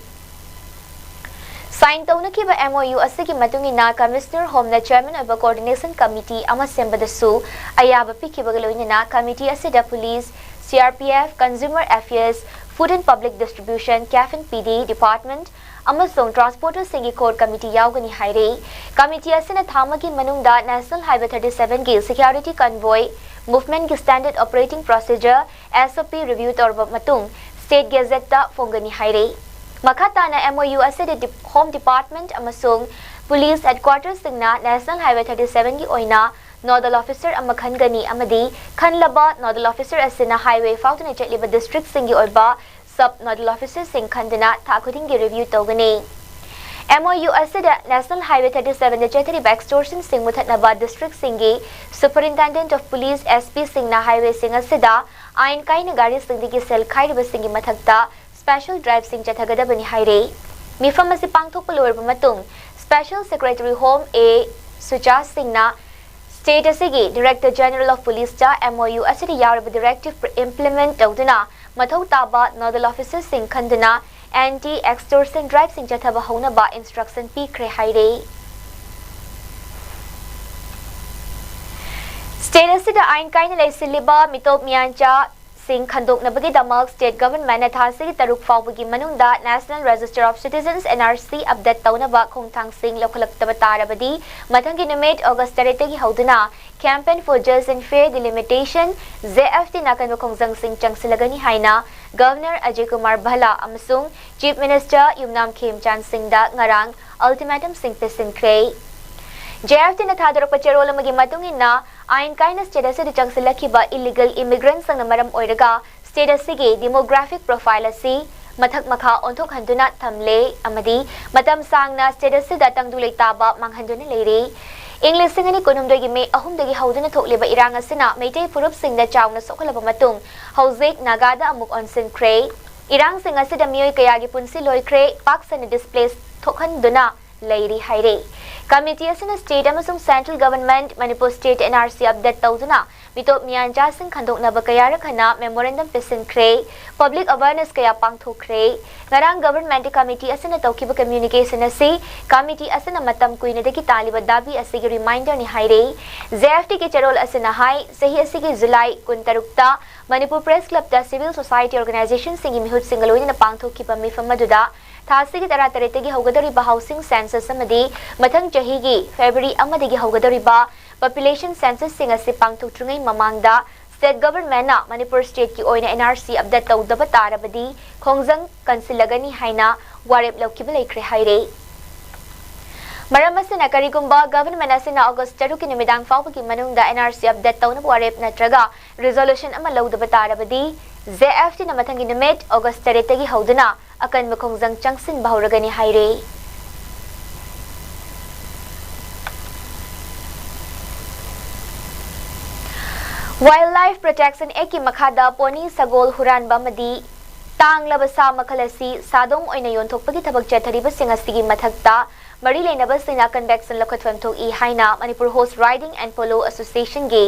Sign ꯇꯧꯅꯈꯤꯕ M O U ꯑꯁꯤꯒꯤ ꯃꯇꯨꯡ ꯏꯟꯅ Commissioner Homeꯅ chairman ꯑꯣꯏꯕ coordination committee ꯑꯃ ꯁꯦꯝꯕꯗꯁꯨ ꯑꯌꯥꯕ ꯄꯤꯈꯤꯕꯒ ꯂꯣꯏꯅꯅ committee ꯑꯁꯤꯗ police, C R P F, consumer affairs, food and public distribution, CAF and P D department ꯑꯃꯁꯨꯡ transporterꯁꯤꯡꯒꯤ core committee ꯌꯥꯎꯒꯅꯤ ꯍꯥꯏꯔꯤ꯫ Committee ꯑꯁꯤꯅ ꯊꯥ ꯑꯃꯒꯤ ꯃꯅꯨꯡꯗ National Highway thirty sevenꯒꯤ security convoy movementꯀꯤ standard operating procedure, S O P review ꯇꯧꯔꯕ ꯃꯇꯨꯡ State Gazetteꯇ ꯐꯣꯡꯒꯅꯤ ꯍꯥꯏꯔꯤ꯫ ꯃꯈꯥ ꯇꯥꯅ M O U ꯑꯁꯤꯗ Dep-, Home Department ꯑꯃꯁꯨꯡ Police Headquartersꯁꯤꯡꯅ National Highway thirty sevenꯒꯤ ꯑꯣꯏꯅ nodal officer ꯑꯃ ꯈꯟꯒꯅꯤ ꯑꯃꯗꯤ ꯈꯟꯂꯕ nodal officer ꯑꯁꯤꯅ highway ꯐꯥꯎꯗꯨꯅ ꯆꯠꯂꯤꯕ districtꯁꯤꯡꯒꯤ ꯑꯣꯏꯕ sub nodal officerꯁꯤꯡ ꯈꯟꯗꯨꯅ ꯊꯥ ꯈꯨꯗꯤꯡꯒꯤ review ꯇꯧꯒꯅꯤ꯫ MOU ꯑꯁꯤꯗ National Highway thirty seven ꯗ ꯆꯠꯊꯔꯤꯕ extortion ꯁꯤꯡ ꯃꯨꯊꯠꯅꯕ district ꯁꯤꯡꯒꯤ Superintendent of Police, SP ꯁꯤꯡꯅ highway ꯁꯤꯡ ꯑꯁꯤꯗ ꯑꯥꯏꯟ ꯀꯥꯏꯅ ꯒꯥꯔꯤꯁꯤꯡꯗꯒꯤ ꯁꯦꯜ ꯈꯥꯏꯔꯤꯕꯁꯤꯡꯒꯤ ꯃꯊꯛꯇ special drive ꯁꯤꯡ ꯆꯠꯊꯒꯗꯕꯅꯤ ꯍꯥꯏꯔꯦ꯫ ꯃꯤꯐꯝ ꯑꯁꯤ ꯄꯥꯡꯊꯣꯛꯄ ꯂꯣꯏꯔꯕ ꯃꯇꯨꯡ Special Secretary Home A ꯁꯨꯆꯥ ꯁꯤꯡꯅ state ꯑꯁꯤꯒꯤ Director General of Police ꯇ MOU ꯑꯁꯤꯗ ꯌꯥꯎꯔꯤꯕ directive implement ꯇꯧꯗꯨꯅ ꯃꯊꯧ ꯇꯥꯕ nodal officer ꯁꯤꯡ ꯈꯟꯗꯨꯅ anti extortion drive ꯁꯤꯡ ꯆꯠꯊꯕ ꯍꯧꯅꯕ instruction ꯄꯤꯈ꯭ꯔꯦ ꯍꯥꯏꯔꯦ꯫ State ꯑꯁꯤꯗ ꯑꯥꯏꯟ ꯀꯥꯏꯅ ꯂꯩꯁꯤꯜꯂꯤꯕ ꯃꯤꯇꯣꯞ ꯃꯤꯌꯥꯟꯆꯥ ꯁꯤꯡ ꯈꯟꯗꯣꯛꯅꯕꯒꯤꯗꯃꯛ state government ꯅ ꯊꯥ ꯑꯁꯤꯒꯤ ꯇꯔꯨꯛ ꯐꯥꯎꯕꯒꯤ ꯃꯅꯨꯡꯗ National Register of Citizens, NRC, update ꯇꯧꯅꯕ ꯈꯣꯡꯊꯥꯡꯁꯤꯡ ꯂꯧꯈꯠꯂꯛꯇꯕ ꯇꯥꯔꯕꯗꯤ, ꯃꯊꯪꯒꯤ ꯅꯨꯃꯤꯠ August ꯇꯔꯦꯠꯇꯒꯤ ꯍꯧꯗꯨꯅ Campaign for Just and Fair Delimitation, JFD ꯅ ꯑꯀꯟꯕ ꯈꯣꯡꯖꯪꯁꯤꯡ ꯆꯪꯁꯤꯜꯂꯒꯅꯤ ꯍꯥꯏꯅ Governor ꯑꯖꯌ ꯀꯨꯃꯥꯔ ꯚꯜꯂꯥ ꯑꯃꯁꯨꯡ Chief Minister ꯌꯨꯝꯅꯥꯝ ꯈꯦꯝꯆꯥꯟ ꯁꯤꯡꯗ ꯉꯔꯥꯡ ultimatum ꯁꯤꯡ ꯄꯤꯁꯤꯟꯈ꯭ꯔꯦ꯫ JFD ꯅ ꯊꯥꯗꯣꯔꯛꯄ ꯆꯦꯔꯣꯜ ꯑꯃꯒꯤ ꯃꯇꯨꯡ ꯏꯟꯅ, ꯑꯥꯏꯟ ꯀꯥꯏꯅ state ꯑꯁꯤꯗ ꯆꯪꯁꯤꯜꯂꯛꯈꯤꯕ illegal immigrant ꯁꯤꯡꯅ ꯃꯔꯝ ꯑꯣꯏꯔꯒ state ꯑꯁꯤꯒꯤ demographic profile ꯑꯁꯤ ꯃꯊꯛ ꯃꯈꯥ ꯑꯣꯟꯊꯣꯛꯍꯟꯗꯨꯅ ꯊꯝꯂꯦ ꯑꯃꯗꯤ ꯃꯇꯝ ꯁꯥꯡꯅ state ꯑꯁꯤꯗ ꯇꯪꯗꯨ ꯂꯩꯇꯥꯕ ꯃꯥꯡꯍꯟꯗꯨꯅ ꯂꯩꯔꯤ꯫ ꯏꯪ ꯂꯤꯁꯤꯡ ꯑꯅꯤ ꯀꯨꯟꯍꯨꯝꯗꯣꯏꯒꯤ May ꯑꯍꯨꯝꯗꯒꯤ ꯍꯧꯗꯨꯅ ꯊꯣꯛꯂꯤꯕ ꯏꯔꯥꯡ ꯑꯁꯤꯅ ꯃꯩꯇꯩ ꯐꯨꯔꯨꯞꯁꯤꯡꯗ ꯆꯥꯎꯅ ꯁꯣꯛꯍꯜꯂꯕ ꯃꯇꯨꯡ, ꯍꯧꯖꯤꯛ ꯅꯥꯒꯥꯗ ꯑꯃꯨꯛ ꯑꯣꯟꯁꯤꯟꯈ꯭ꯔꯦ꯫ ꯏꯔꯥꯡꯁꯤꯡ ꯑꯁꯤꯗ ꯃꯤꯑꯣꯏ ꯀꯌꯥꯒꯤ ꯄꯨꯟꯁꯤ ꯂꯣꯏꯈ꯭ꯔꯦ, ꯄꯥꯛ ꯁꯟꯅ displace ꯊꯣꯛꯍꯟꯗꯨꯅ ꯂꯩꯔꯤ ꯍꯥꯏꯔꯦ꯫ Committee ꯑꯁꯤꯅ state ꯑꯃꯁꯨꯡ central government, Manipur state NRC update ꯇꯧꯗꯨꯅ ꯃꯤꯇꯣꯞ ꯃꯤꯌꯥꯟꯆꯥꯁꯤꯡ ꯈꯟꯗꯣꯛꯅꯕ ꯀꯌꯥꯔꯛ ꯍꯟꯅ memorandum ꯄꯤꯁꯤꯟꯈ꯭ꯔꯦ, public awareness ꯀꯌꯥ ꯄꯥꯡꯊꯣꯛꯈ꯭ꯔꯦ꯫ ꯉꯔꯥꯡ government committee ꯑꯁꯤꯅ ꯇꯧꯈꯤꯕ communication ꯑꯁꯤ committee ꯑꯁꯤꯅ ꯃꯇꯝ ꯀꯨꯏꯅꯗꯒꯤ ꯇꯥꯜꯂꯤꯕ ꯗꯥꯕꯤ ꯑꯁꯤꯒꯤ reminder ꯅꯤ ꯍꯥꯏꯔꯦ꯫ JFD ꯒꯤ ꯆꯦꯔꯣꯜ ꯑꯁꯤꯅ ꯍꯥꯏ, ꯆꯍꯤ ꯑꯁꯤꯒꯤ July ꯀꯨꯟꯇꯔꯨꯛꯇ ꯃꯅꯤꯄꯨꯔ Press Club ꯇ civil society organization ꯁꯤꯡꯒꯤ ꯃꯤꯍꯨꯠꯁꯤꯡꯒ ꯂꯣꯏꯅꯅ ꯄꯥꯡꯊꯣꯛꯈꯤꯕ ꯃꯤꯐꯝ ꯑꯗꯨꯗ ꯊꯥ ꯑꯁꯤꯒꯤ ꯇꯔꯥꯇꯔꯦꯠꯇꯒꯤ ꯍꯧꯒꯗꯧꯔꯤꯕ housing census ꯑꯃꯗꯤ ꯃꯊꯪ ꯆꯍꯤꯒꯤ February ꯑꯃꯗꯒꯤ ꯍꯧꯒꯗꯧꯔꯤꯕ population census ꯁꯤꯡ ꯑꯁꯤ ꯄꯥꯡꯊꯣꯛꯇ꯭ꯔꯤꯉꯩ ꯃꯃꯥꯡꯗ state government ꯅ ꯃꯅꯤꯄꯨꯔ state ꯀꯤ ꯑꯣꯏꯅ NRC update ꯇꯧꯗꯕ ꯇꯥꯔꯕꯗꯤ ꯈꯣꯡꯖꯪ ꯀꯟꯁꯤꯜꯂꯒꯅꯤ ꯍꯥꯏꯅ ꯋꯥꯔꯦꯞ ꯂꯧꯈꯤꯕ ꯂꯩꯈ꯭ꯔꯦ ꯍꯥꯏꯔꯦ꯫ ꯃꯔꯝ ꯑꯁꯤꯅ, ꯀꯔꯤꯒꯨꯝꯕ government ꯑꯁꯤꯅ August ꯇꯔꯨꯛꯀꯤ ꯅꯨꯃꯤꯗꯥꯡ ꯐꯥꯎꯕꯒꯤ ꯃꯅꯨꯡꯗ NRC update ꯇꯧꯅꯕ ꯋꯥꯔꯦꯞ ꯅꯠꯇ꯭ꯔꯒ resolution ꯑꯃ ꯂꯧꯗꯕ ꯇꯥꯔꯕꯗꯤ, JFD ꯅ ꯃꯊꯪꯒꯤ ꯅꯨꯃꯤꯠ August ꯇꯔꯦꯠꯇꯒꯤ ꯍꯧꯗꯨꯅ ꯑꯀꯟꯕ ꯈꯣꯡꯖꯪ ꯆꯪꯁꯤꯟꯕ ꯍꯧꯔꯒꯅꯤ ꯍꯥꯏꯔꯦ꯫ Wildlife Protection Actꯀꯤ ꯃꯈꯥꯗ ꯄꯣꯅꯤ ꯁꯒꯣꯜ ꯍꯨꯔꯥꯟꯕ ꯑꯃꯗꯤ ꯇꯥꯡꯂꯕ ꯁꯥ ꯃꯈꯜ ꯑꯁꯤ ꯁꯥꯗꯣꯡ ꯑꯣꯏꯅ ꯌꯣꯟꯊꯣꯛꯄꯒꯤ ꯊꯕꯛ ꯆꯠꯊꯔꯤꯕꯁꯤꯡ ꯑꯁꯤꯒꯤ ꯃꯊꯛꯇ, ꯃꯔꯤ ꯂꯩꯅꯕꯁꯤꯡꯅ ꯀꯟꯚꯦꯛꯁꯟ ꯂꯧꯈꯠꯐꯝ ꯊꯣꯛꯏ ꯍꯥꯏꯅ Manipur Horse Riding and Polo Associationꯒꯤ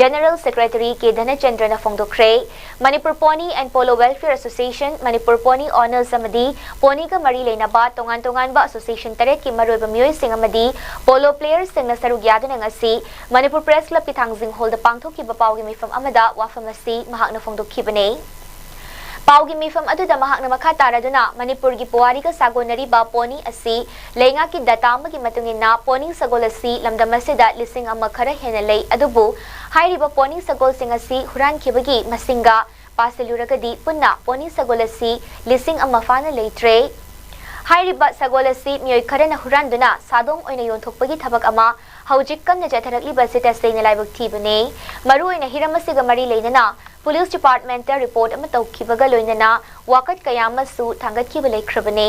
General Secretary K ꯙꯅꯆꯟꯗ꯭ꯔꯅ ꯐꯣꯡꯗꯣꯛꯈ꯭ꯔꯦ꯫ Manipur Pony and Polo Welfare Association, Manipur Pony Owners ꯑꯃꯗꯤ ꯄꯣꯅꯤꯒ ꯃꯔꯤ ꯂꯩꯅꯕ ꯇꯣꯉꯥꯟ ꯇꯣꯉꯥꯟꯕ association ꯇꯔꯦꯠꯀꯤ ꯃꯔꯨꯑꯣꯏꯕ ꯃꯤꯑꯣꯏꯁꯤꯡ ꯑꯃꯗꯤ polo playerꯁꯤꯡꯅ ꯁꯔꯨꯛ ꯌꯥꯗꯨꯅ ꯉꯁꯤ Manipur Press Clubꯀꯤ ꯊꯥꯡꯖꯤꯡ ꯍꯣꯜꯗ ꯄꯥꯡꯊꯣꯛꯈꯤꯕ ꯄꯥꯎꯒꯤ ꯃꯤꯐꯝ ꯑꯃꯗ ꯋꯥꯐꯝ ꯑꯁꯤ ꯃꯍꯥꯛꯅ ꯐꯣꯡꯗꯣꯛꯈꯤꯕꯅꯤ꯫ ꯄꯥꯎꯒꯤ ꯃꯤꯐꯝ ꯑꯗꯨꯗ ꯃꯍꯥꯛꯅ ꯃꯈꯥ ꯇꯥꯔꯗꯨꯅ, ꯃꯅꯤꯄꯨꯔꯒꯤ ꯄꯨꯋꯥꯔꯤꯒ ꯁꯥꯒꯣꯟꯅꯔꯤꯕ ꯄꯣꯅꯤ ꯑꯁꯤ ꯂꯩꯉꯥꯛꯀꯤ data ꯑꯃꯒꯤ ꯃꯇꯨꯡ ꯏꯟꯅ ꯄꯣꯅꯤ ꯁꯒꯣꯜ ꯑꯁꯤ ꯂꯝꯗꯝ ꯑꯁꯤꯗ ꯂꯤꯁꯤꯡ ꯑꯃ ꯈꯔ ꯍꯦꯟꯅ ꯂꯩ, ꯑꯗꯨꯕꯨ ꯍꯥꯏꯔꯤꯕ ꯄꯣꯅꯤ ꯁꯒꯣꯜꯁꯤꯡ ꯑꯁꯤ ꯍꯨꯔꯥꯟꯈꯤꯕꯒꯤ ꯃꯁꯤꯡꯒ ꯄꯥꯁꯤꯜꯂꯨꯔꯒꯗꯤ ꯄꯨꯟꯅ ꯄꯣꯅꯤ ꯁꯒꯣꯜ ꯑꯁꯤ ꯂꯤꯁꯤꯡ ꯑꯃ ꯐꯥꯅ ꯂꯩꯇ꯭ꯔꯦ꯫ ꯍꯥꯏꯔꯤꯕ ꯁꯒꯣꯜ ꯑꯁꯤ ꯃꯤꯑꯣꯏ ꯈꯔꯅ ꯍꯨꯔꯥꯟꯗꯨꯅ ꯁꯥꯗꯣꯡ ꯑꯣꯏꯅ ꯌꯣꯟꯊꯣꯛꯄꯒꯤ ꯊꯕꯛ ꯑꯃ ꯍꯧꯖꯤꯛ ꯀꯟꯅ ꯆꯠꯊꯔꯛꯂꯤꯕ ꯑꯁꯤ ꯇꯁꯦꯡꯅ ꯂꯥꯏꯕꯛ ꯊꯤꯕꯅꯤ꯫ ꯃꯔꯨꯑꯣꯏꯅ ꯍꯤꯔꯝ ꯑꯁꯤꯒ ꯃꯔꯤ ꯂꯩꯅꯅ police departmentꯇ report ꯑꯃ ꯇꯧꯈꯤꯕꯒ ꯂꯣꯏꯅꯅ ꯋꯥꯀꯠ ꯀꯌꯥ ꯑꯃꯁꯨ ꯊꯥꯡꯒꯠꯈꯤꯕ ꯂꯩꯈ꯭ꯔꯕꯅꯤ꯫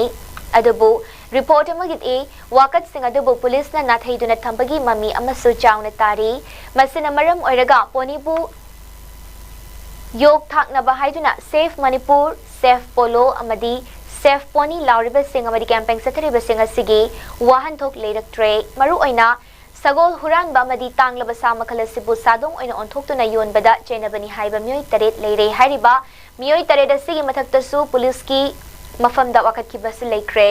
ꯑꯗꯨꯕꯨ report ꯑꯃꯒꯤꯗꯤ ꯋꯥꯀꯠꯁꯤꯡ ꯑꯗꯨꯕꯨ policeꯅ ꯅꯥꯊꯩꯗꯨꯅ ꯊꯝꯕꯒꯤ ꯃꯃꯤ ꯑꯃꯁꯨ ꯆꯥꯎꯅ ꯇꯥꯔꯤ꯫ ꯃꯁꯤꯅ ꯃꯔꯝ ꯑꯣꯏꯔꯒ ꯄꯣꯅꯤꯕꯨ ꯌꯣꯛ ꯊꯥꯛꯅꯕ ꯍꯥꯏꯗꯨꯅ Save Manipur, Save Polo ꯑꯃꯗꯤ Save Pony ꯂꯥꯎꯔꯤꯕꯁꯤꯡ ꯑꯃꯗꯤ campaign ꯆꯠꯊꯔꯤꯕꯁꯤꯡ ꯑꯁꯤꯒꯤ ꯋꯥꯍꯟꯊꯣꯛ ꯂꯩꯔꯛꯇ꯭ꯔꯦ꯫ ꯃꯔꯨꯑꯣꯏꯅ ꯁꯒꯣꯜ ꯍꯨꯔꯥꯟꯕ ꯑꯃꯗꯤ ꯇꯥꯡꯂꯕ ꯁꯥ ꯃꯈꯜ ꯑꯁꯤꯕꯨ ꯁꯥꯗꯣꯡ ꯑꯣꯏꯅ ꯑꯣꯟꯊꯣꯛꯇꯨꯅ ꯌꯣꯟꯕꯗ ꯆꯦꯟꯅꯕꯅꯤ ꯍꯥꯏꯕ ꯃꯤꯑꯣꯏ ꯇꯔꯦꯠ ꯂꯩꯔꯦ꯫ ꯍꯥꯏꯔꯤꯕ ꯃꯤꯑꯣꯏ ꯇꯔꯦꯠ ꯑꯁꯤꯒꯤ ꯃꯊꯛꯇꯁꯨ policeꯀꯤ ꯃꯐꯝꯗ ꯋꯥꯀꯠꯈꯤꯕꯁꯨ ꯂꯩꯈ꯭ꯔꯦ꯫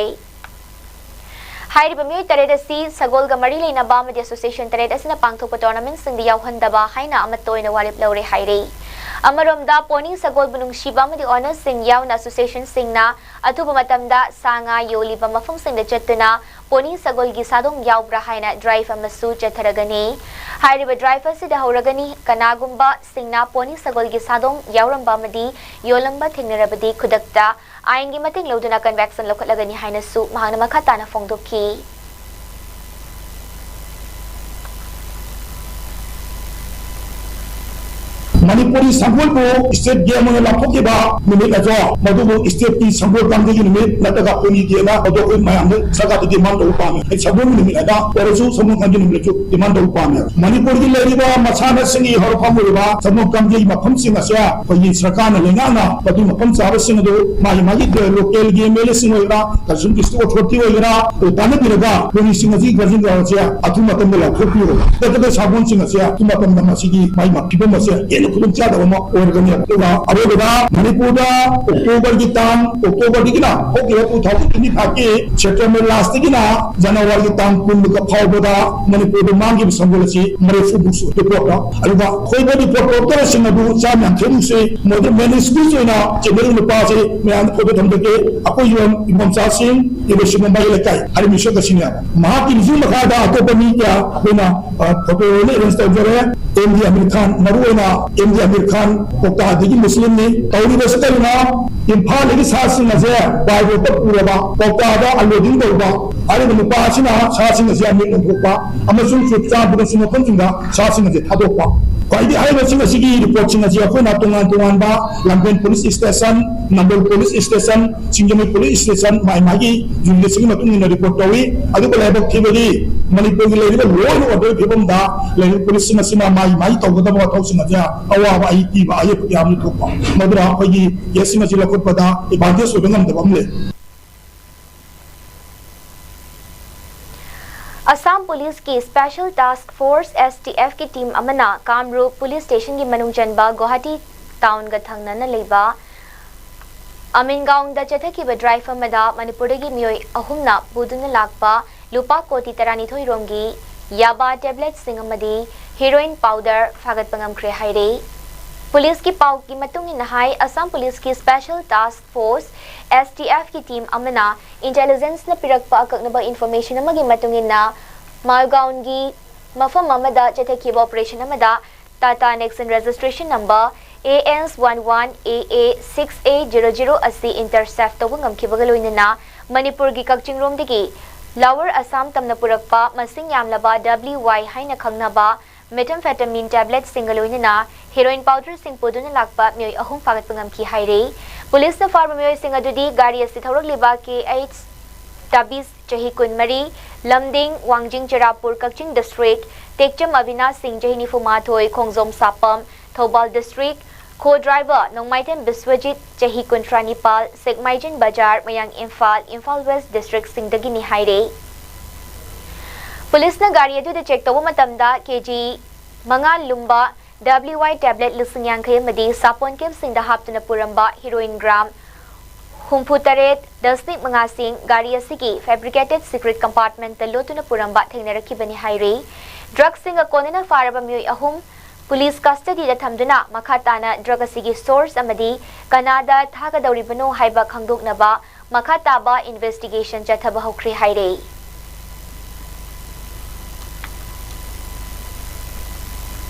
ꯍꯥꯏꯔꯤꯕ ꯃꯤꯑꯣꯏ ꯇꯔꯦꯠ ꯑꯁꯤ ꯁꯒꯣꯜꯒ ꯃꯔꯤ ꯂꯩꯅꯕ ꯑꯃꯗꯤ association ꯇꯔꯦꯠ ꯑꯁꯤꯅ ꯄꯥꯡꯊꯣꯛꯄ tournamentꯁꯤꯡꯗ ꯌꯥꯎꯍꯟꯗꯕ ꯍꯥꯏꯅ ꯑꯃꯠꯇ ꯑꯣꯏꯅ ꯋꯥꯔꯦꯞ ꯂꯧꯔꯦ ꯍꯥꯏꯔꯤ꯫ ꯑꯃꯔꯣꯝꯗ, ꯄꯣꯅꯤ ꯁꯒꯣꯜꯕꯨ ꯅꯨꯡꯁꯤꯕ ꯑꯃꯗꯤ ownerꯁꯤꯡ ꯌꯥꯎꯅ associationꯁꯤꯡꯅ ꯑꯊꯨꯕ ꯃꯇꯝꯗ ꯁꯥ ꯉꯥ ꯌꯣꯜꯂꯤꯕ ꯃꯐꯝꯁꯤꯡꯗ ꯆꯠꯇꯨꯅ ꯄꯣꯅꯤ ꯁꯒꯣꯜꯒꯤ ꯁꯥꯗꯣꯡ ꯌꯥꯎꯕ꯭ꯔꯥ ꯍꯥꯏꯅ drive ꯑꯃꯁꯨ ꯆꯠꯊꯔꯒꯅꯤ꯫ ꯍꯥꯏꯔꯤꯕ drive ꯑꯁꯤꯗ ꯍꯧꯔꯒꯅꯤ꯫ ꯀꯅꯥꯒꯨꯝꯕꯁꯤꯡꯅ ꯄꯣꯅꯤ ꯁꯒꯣꯜꯒꯤ ꯁꯥꯗꯣꯡ ꯌꯥꯎꯔꯝꯕ ꯑꯃꯗꯤ ꯌꯣꯜꯂꯝꯕ ꯊꯦꯡꯅꯔꯕꯗꯤ ꯈꯨꯗꯛꯇ ꯑꯥꯏꯟꯒꯤ ꯃꯇꯦꯡ ꯂꯧꯗꯨꯅ conviction ꯂꯧꯈꯠꯂꯒꯅꯤ ꯍꯥꯏꯅꯁꯨ ꯃꯍꯥꯛꯅ ꯃꯈꯥ ꯇꯥꯅ ꯐꯣꯡꯗꯣꯛꯈꯤ꯫ ꯃꯅꯤꯄꯨꯔꯤ ꯁꯒꯣꯜꯕꯨ state game ꯑꯣꯏꯅ ꯂꯥꯎꯊꯣꯛꯈꯤꯕ ꯅꯨꯃꯤꯠ ꯑꯗꯣ, ꯃꯗꯨꯕꯨ stateꯀꯤ ꯁꯒꯣꯜ ꯀꯥꯡꯖꯩꯒꯤ ꯅꯨꯃꯤꯠ ꯅꯠꯇ꯭ꯔꯒ ꯍꯣꯂꯤꯗꯦꯅ ꯑꯗꯣ ꯑꯩꯈꯣꯏ ꯃꯌꯥꯝꯗ ꯁꯔꯀꯥꯔꯗ demand ꯇꯧꯕ ꯄꯥꯝꯃꯤ꯫ ꯑꯩ ꯁꯒꯣꯜꯒꯤ ꯅꯨꯃꯤꯠ ꯑꯗ ꯑꯣꯏꯔꯁꯨ ꯁꯒꯣꯜ ꯀꯥꯡꯖꯩ ꯅꯨꯃꯤꯠꯁꯨ demand ꯇꯧꯕ ꯄꯥꯝꯃꯤ꯫ ꯃꯅꯤꯄꯨꯔꯒꯤ ꯂꯩꯔꯤꯕ ꯃꯁꯥꯟꯅꯁꯤꯡꯒꯤ ꯍꯧꯔꯛꯐꯝ ꯑꯣꯏꯔꯤꯕ ꯁꯒꯣꯜ ꯀꯥꯡꯖꯩ ꯃꯐꯝꯁꯤꯡ ꯑꯁꯦ ꯑꯩꯈꯣꯏꯒꯤ ꯁꯔꯀꯥꯔꯅ ꯂꯩꯉꯥꯛꯅ ꯃꯗꯨꯒꯤ ꯃꯐꯝ ꯆꯥꯕꯁꯤꯡ ꯑꯗꯨ ꯃꯥꯒꯤ ꯃꯥꯒꯤ localꯒꯤ MLAꯁꯤꯡ ꯑꯣꯏꯒꯦꯔꯥ, ꯀꯟꯁꯔꯟ district authority ꯑꯣꯏꯒꯦꯔꯥ, ꯑꯗꯨ ꯇꯥꯟꯅꯕꯤꯔꯒ ꯍꯣꯂꯤꯁꯤꯡ ꯑꯁꯤ ꯀꯥꯡꯖꯩ ꯑꯁꯦ ꯑꯊꯨꯕ ꯃꯇꯝꯗ ꯂꯥꯎꯊꯣꯛꯄꯤꯌꯨ꯫ ꯅꯠꯇ꯭ꯔꯒ ꯁꯒꯣꯜꯁꯤꯡ ꯑꯁꯦ ꯑꯊꯨꯕ ꯃꯇꯝꯗ ꯃꯁꯤꯒꯤ ꯃꯥꯒꯤ ꯐꯤꯕꯝ ꯑꯁꯦ ꯍꯦꯟꯅ ꯈꯨꯗꯣꯡ ꯆꯥꯗꯕ ꯑꯃ ꯑꯣꯏꯔꯒꯅꯤ꯫ ꯑꯗꯨꯒ ꯑꯔꯣꯏꯕꯗ ꯃꯅꯤꯄꯨꯔꯗ Octoberꯒꯤ ꯇꯥꯡ, Octoberꯗꯒꯤꯅ ꯍꯧꯈꯤꯕ two thousand twenty fiveꯀꯤ September lastꯇꯒꯤꯅ Januaryꯒꯤ ꯇꯥꯡ ꯀꯨꯟꯒ ꯐꯥꯎꯕꯗ ꯃꯅꯤꯄꯨꯔꯗ ꯃꯥꯡꯈꯤꯕ ꯁꯒꯣꯜ ꯑꯁꯤ ꯃꯔꯤꯐꯨꯃꯨꯛ ꯁꯨ reportꯇ꯫ ꯑꯗꯨꯒ ꯑꯩꯈꯣꯏꯗ reportꯇꯧꯔꯁꯤꯡ ꯑꯗꯨ ꯆꯥꯝ ꯌꯥꯡꯈꯩꯃꯨꯛꯁꯤ ꯃꯣꯏꯗ manuscriptꯁꯨ ꯑꯣꯏꯅ ꯆꯦꯟꯅꯔꯤꯕ ꯅꯨꯄꯥꯁꯤ ꯃꯌꯥꯝꯗ ꯐꯣꯇꯣ ꯊꯝꯖꯒꯦ꯫ ꯑꯩꯈꯣꯏ ꯌꯨꯝ ꯏꯕꯣꯝꯆꯥꯁꯤꯡ, ꯏꯔꯣꯏꯁꯤꯡ ꯃꯃꯥꯏ ꯂꯩꯀꯥꯏ ꯍꯥꯏꯔꯤꯕ ꯃꯤꯁꯛ ꯑꯁꯤꯅꯦꯕ꯫ ꯃꯍꯥꯛꯀꯤ ꯂꯨꯆꯤꯡ ꯃꯈꯥꯗ ꯑꯇꯣꯞꯄ ꯃꯤ ꯀꯌꯥ ꯑꯩꯈꯣꯏꯅ, ꯑ, photo ꯑꯣꯏꯅ arrange ꯇꯧꯖꯔꯦ꯫ ꯑꯦꯝ ꯗꯤ ꯑꯃꯤꯔ ꯈꯥꯟ, ꯃꯔꯨꯑꯣꯏꯅ ꯑꯦꯝ ꯗꯤ ꯑꯃꯤꯔ ꯈꯥꯟ ꯀꯣꯛꯇꯥꯗꯒꯤ ꯃꯨꯁꯂꯤꯝꯅꯤ꯫ ꯇꯧꯔꯤꯕꯁꯤ ꯀꯔꯤꯅꯣ? ꯏꯝꯐꯥꯜꯗꯒꯤ ꯁꯥꯁꯤꯡ ꯑꯁꯦ by roadꯇ ꯄꯨꯔꯕ, ꯀꯣꯛꯇꯥꯗ unloading ꯇꯧꯕ, ꯍꯥꯏꯔꯤꯕ ꯅꯨꯄꯥ ꯑꯁꯤꯅ ꯁꯥꯁꯤꯡ ꯑꯁꯤ ꯑꯃꯦꯠ ꯑꯣꯟꯊꯣꯛꯄ ꯑꯃꯁꯨꯡ ꯆꯨꯔꯆꯥꯟꯄꯨꯔ ꯃꯐꯝꯁꯤꯡꯗ ꯁꯥꯁꯤꯡ ꯑꯁꯤ ꯊꯥꯗꯣꯛꯄ꯫ ꯈ꯭ꯋꯥꯏꯗꯒꯤ ꯍꯥꯏꯔꯤꯕꯁꯤꯡ ꯑꯁꯤꯒꯤ reportꯁꯤꯡ ꯑꯁꯤ ꯑꯩꯈꯣꯏꯅ ꯇꯣꯉꯥꯟ ꯇꯣꯉꯥꯟꯕ ꯂꯥꯡꯒꯣꯜ police station, ꯅꯝꯕꯣꯜ police station, ꯁꯤꯡꯖꯃꯩ police station ꯃꯥꯏ ꯃꯥꯒꯤ unitꯁꯤꯒꯤ ꯃꯇꯨꯡ ꯏꯟꯅ report ꯇꯧꯏ꯫ ꯑꯗꯨꯒ ꯂꯥꯏꯕꯛ ꯊꯤꯕꯗꯤ ꯃꯅꯤꯄꯨꯔꯒꯤ ꯂꯩꯔꯤꯕ law and orderꯒꯤ ꯐꯤꯕꯝꯗ ꯂꯩꯔꯤꯕ policeꯁꯤꯡ ꯑꯁꯤꯅ ꯃꯥꯏ ꯃꯥꯏ ꯇꯧꯒꯗꯕ ꯃꯊꯧꯁꯤꯡ ꯑꯁꯤ ꯑꯋꯥꯕ ꯑꯩ ꯄꯤꯕ ꯑꯌꯦꯠꯄ ꯀꯌꯥ ꯑꯃ ꯊꯣꯛꯄ꯫ ꯃꯗꯨꯅ ꯑꯩꯈꯣꯏꯒꯤ case ꯁꯤꯡ ꯑꯁꯤ ꯂꯧꯈꯠꯄꯗ advantage ꯑꯣꯏꯕ ꯉꯝꯗꯕ ꯑꯃ ꯂꯩ꯫ ꯑꯁꯥꯝ ꯄꯨꯂꯤꯁꯀꯤ Special Task Force, STFꯀꯤ team ꯑꯃꯅ ꯀꯥꯝꯔꯨꯞ police stationꯒꯤ ꯃꯅꯨꯡ ꯆꯟꯕ ꯒꯨꯋꯥꯍꯥꯇꯤ townꯒ ꯊꯪꯅꯅ ꯂꯩꯕ ꯑꯃꯤꯟꯒꯥꯎꯟꯗ ꯆꯠꯊꯈꯤꯕ drive ꯑꯃꯗ ꯃꯅꯤꯄꯨꯔꯗꯒꯤ ꯃꯤꯑꯣꯏ ꯑꯍꯨꯝꯅ ꯄꯨꯗꯨꯅ ꯂꯥꯛꯄ ꯂꯨꯄꯥ ꯀꯣꯇꯤ ꯇꯔꯥꯅꯤꯊꯣꯏ ꯔꯣꯝꯒꯤ ꯌꯥꯕꯥ tabletꯁꯤꯡ ꯑꯃꯗꯤ heroin powder ꯐꯥꯒꯠꯄ ꯉꯝꯈ꯭ꯔꯦ ꯍꯥꯏꯔꯦ꯫ ꯄꯨꯂꯤꯁꯀꯤ ꯄꯥꯎꯒꯤ ꯃꯇꯨꯡ ꯏꯟꯅ ꯍꯥꯏ, ꯑꯁꯥꯝ ꯄꯨꯂꯤꯁꯀꯤ Special Task Force, STFꯀꯤ team ꯑꯃꯅ intelligenceꯅ ꯄꯤꯔꯛꯄ ꯑꯀꯛꯅꯕ information ꯑꯃꯒꯤ ꯃꯇꯨꯡ ꯏꯟꯅ ꯃꯥꯜꯒꯥꯎꯟꯒꯤ ꯃꯐꯝ ꯑꯃꯗ ꯆꯠꯊꯈꯤꯕ operation ꯑꯃꯗ Tata Nexon registration number AN one one AA six A zero zero ꯑꯁꯤ intercept ꯇꯧꯕ ꯉꯝꯈꯤꯕꯒ ꯂꯣꯏꯅꯅ ꯃꯅꯤꯄꯨꯔꯒꯤ ꯀꯛꯆꯤꯡꯔꯣꯝꯗꯒꯤ Lower Assam ꯇꯝꯅ ꯄꯨꯔꯛꯄ ꯃꯁꯤꯡ ꯌꯥꯝꯂꯕ WY ꯍꯥꯏꯅ ꯈꯪꯅꯕ methamphetamine tabletꯁꯤꯡꯒ ꯂꯣꯏꯅꯅ heroin powderꯁꯤꯡ ꯄꯨꯗꯨꯅ ꯂꯥꯛꯄ ꯃꯤꯑꯣꯏ ꯑꯍꯨꯝ ꯐꯥꯒꯠꯄ ꯉꯝꯈꯤ ꯍꯥꯏꯔꯤ꯫ ꯄꯨꯂꯤꯁꯅ ꯐꯥꯔꯕ ꯃꯤꯑꯣꯏꯁꯤꯡ ꯑꯗꯨꯗꯤ ꯒꯥꯔꯤ ꯑꯁꯤ ꯊꯧꯔꯛꯂꯤꯕ ꯀꯦ ꯑꯩꯆ ꯇꯥꯕꯤꯁ, ꯆꯍꯤ ꯀꯨꯟꯃꯔꯤ, ꯂꯝꯗꯤꯡ, ꯋꯥꯡꯖꯤꯡ ꯆꯦꯔꯥꯄꯨꯔ, ꯀꯛꯆꯤꯡ district, ꯇꯦꯛꯆꯝ ꯑꯕꯤꯅꯥꯁ ꯁꯤꯡ, ꯆꯍꯤ ꯅꯤꯐꯨ ꯃꯥꯊꯣꯏ, ꯈꯣꯡꯖꯣꯝ ꯁꯥꯄꯝ, ꯊꯧꯕꯥꯜ district, co-driver ꯅꯣꯡꯃꯥꯏꯊꯦꯝ ꯕꯤꯁ꯭ꯋꯖꯤꯠ, ꯆꯍꯤ ꯀꯨꯟꯊ꯭ꯔꯥ ꯅꯤꯄꯥꯜ, ꯁꯦꯛꯃꯥꯏꯖꯤꯟ ꯕꯖꯥꯔ, ꯃꯌꯥꯡ ꯏꯝꯐꯥꯜ, ꯏꯝꯐꯥꯜ West districtꯁꯤꯡꯗꯒꯤꯅꯤ ꯍꯥꯏꯔꯦ꯫ ꯄꯨꯂꯤꯁꯅ ꯒꯥꯔꯤ ꯑꯗꯨꯗ check ꯇꯧꯕ ꯃꯇꯝꯗ ꯀꯦ ꯖꯤ ꯃꯉꯥ ꯂꯨꯝꯕ W Y tablet ꯂꯤꯁꯤꯡ ꯌꯥꯡꯈꯩ ꯑꯃꯗꯤ ꯁꯥꯄꯣꯟ capeꯁꯤꯡꯗ ꯍꯥꯞꯇꯨꯅ ꯄꯨꯔꯝꯕ heroin gram ꯍꯨꯝꯐꯨ ꯇꯔꯦꯠ ꯗꯁꯃꯤꯛ ꯃꯉꯥꯁꯤꯡ ꯒꯥꯔꯤ ꯑꯁꯤꯒꯤ fabricated secret compartmentꯇ ꯂꯣꯠꯇꯨꯅ ꯄꯨꯔꯝꯕ ꯊꯦꯡꯅꯔꯛꯈꯤꯕꯅꯤ ꯍꯥꯏꯔꯤ꯫ Drugꯁꯤꯡꯒ ꯀꯣꯟꯅꯅ ꯐꯥꯔꯕ ꯃꯤꯑꯣꯏ ꯑꯍꯨꯝ ꯄꯨꯂꯤꯁ custodyꯗ ꯊꯝꯗꯨꯅ ꯃꯈꯥ ꯇꯥꯅ drug ꯑꯁꯤꯒꯤ source ꯑꯃꯗꯤ ꯀꯅꯥꯗ ꯊꯥꯒꯗꯧꯔꯤꯕꯅꯣ ꯍꯥꯏꯕ ꯈꯪꯗꯣꯛꯅꯕ ꯃꯈꯥ ꯇꯥꯕ investigation ꯆꯠꯊꯕ ꯍꯧꯈ꯭ꯔꯦ ꯍꯥꯏꯔꯦ꯫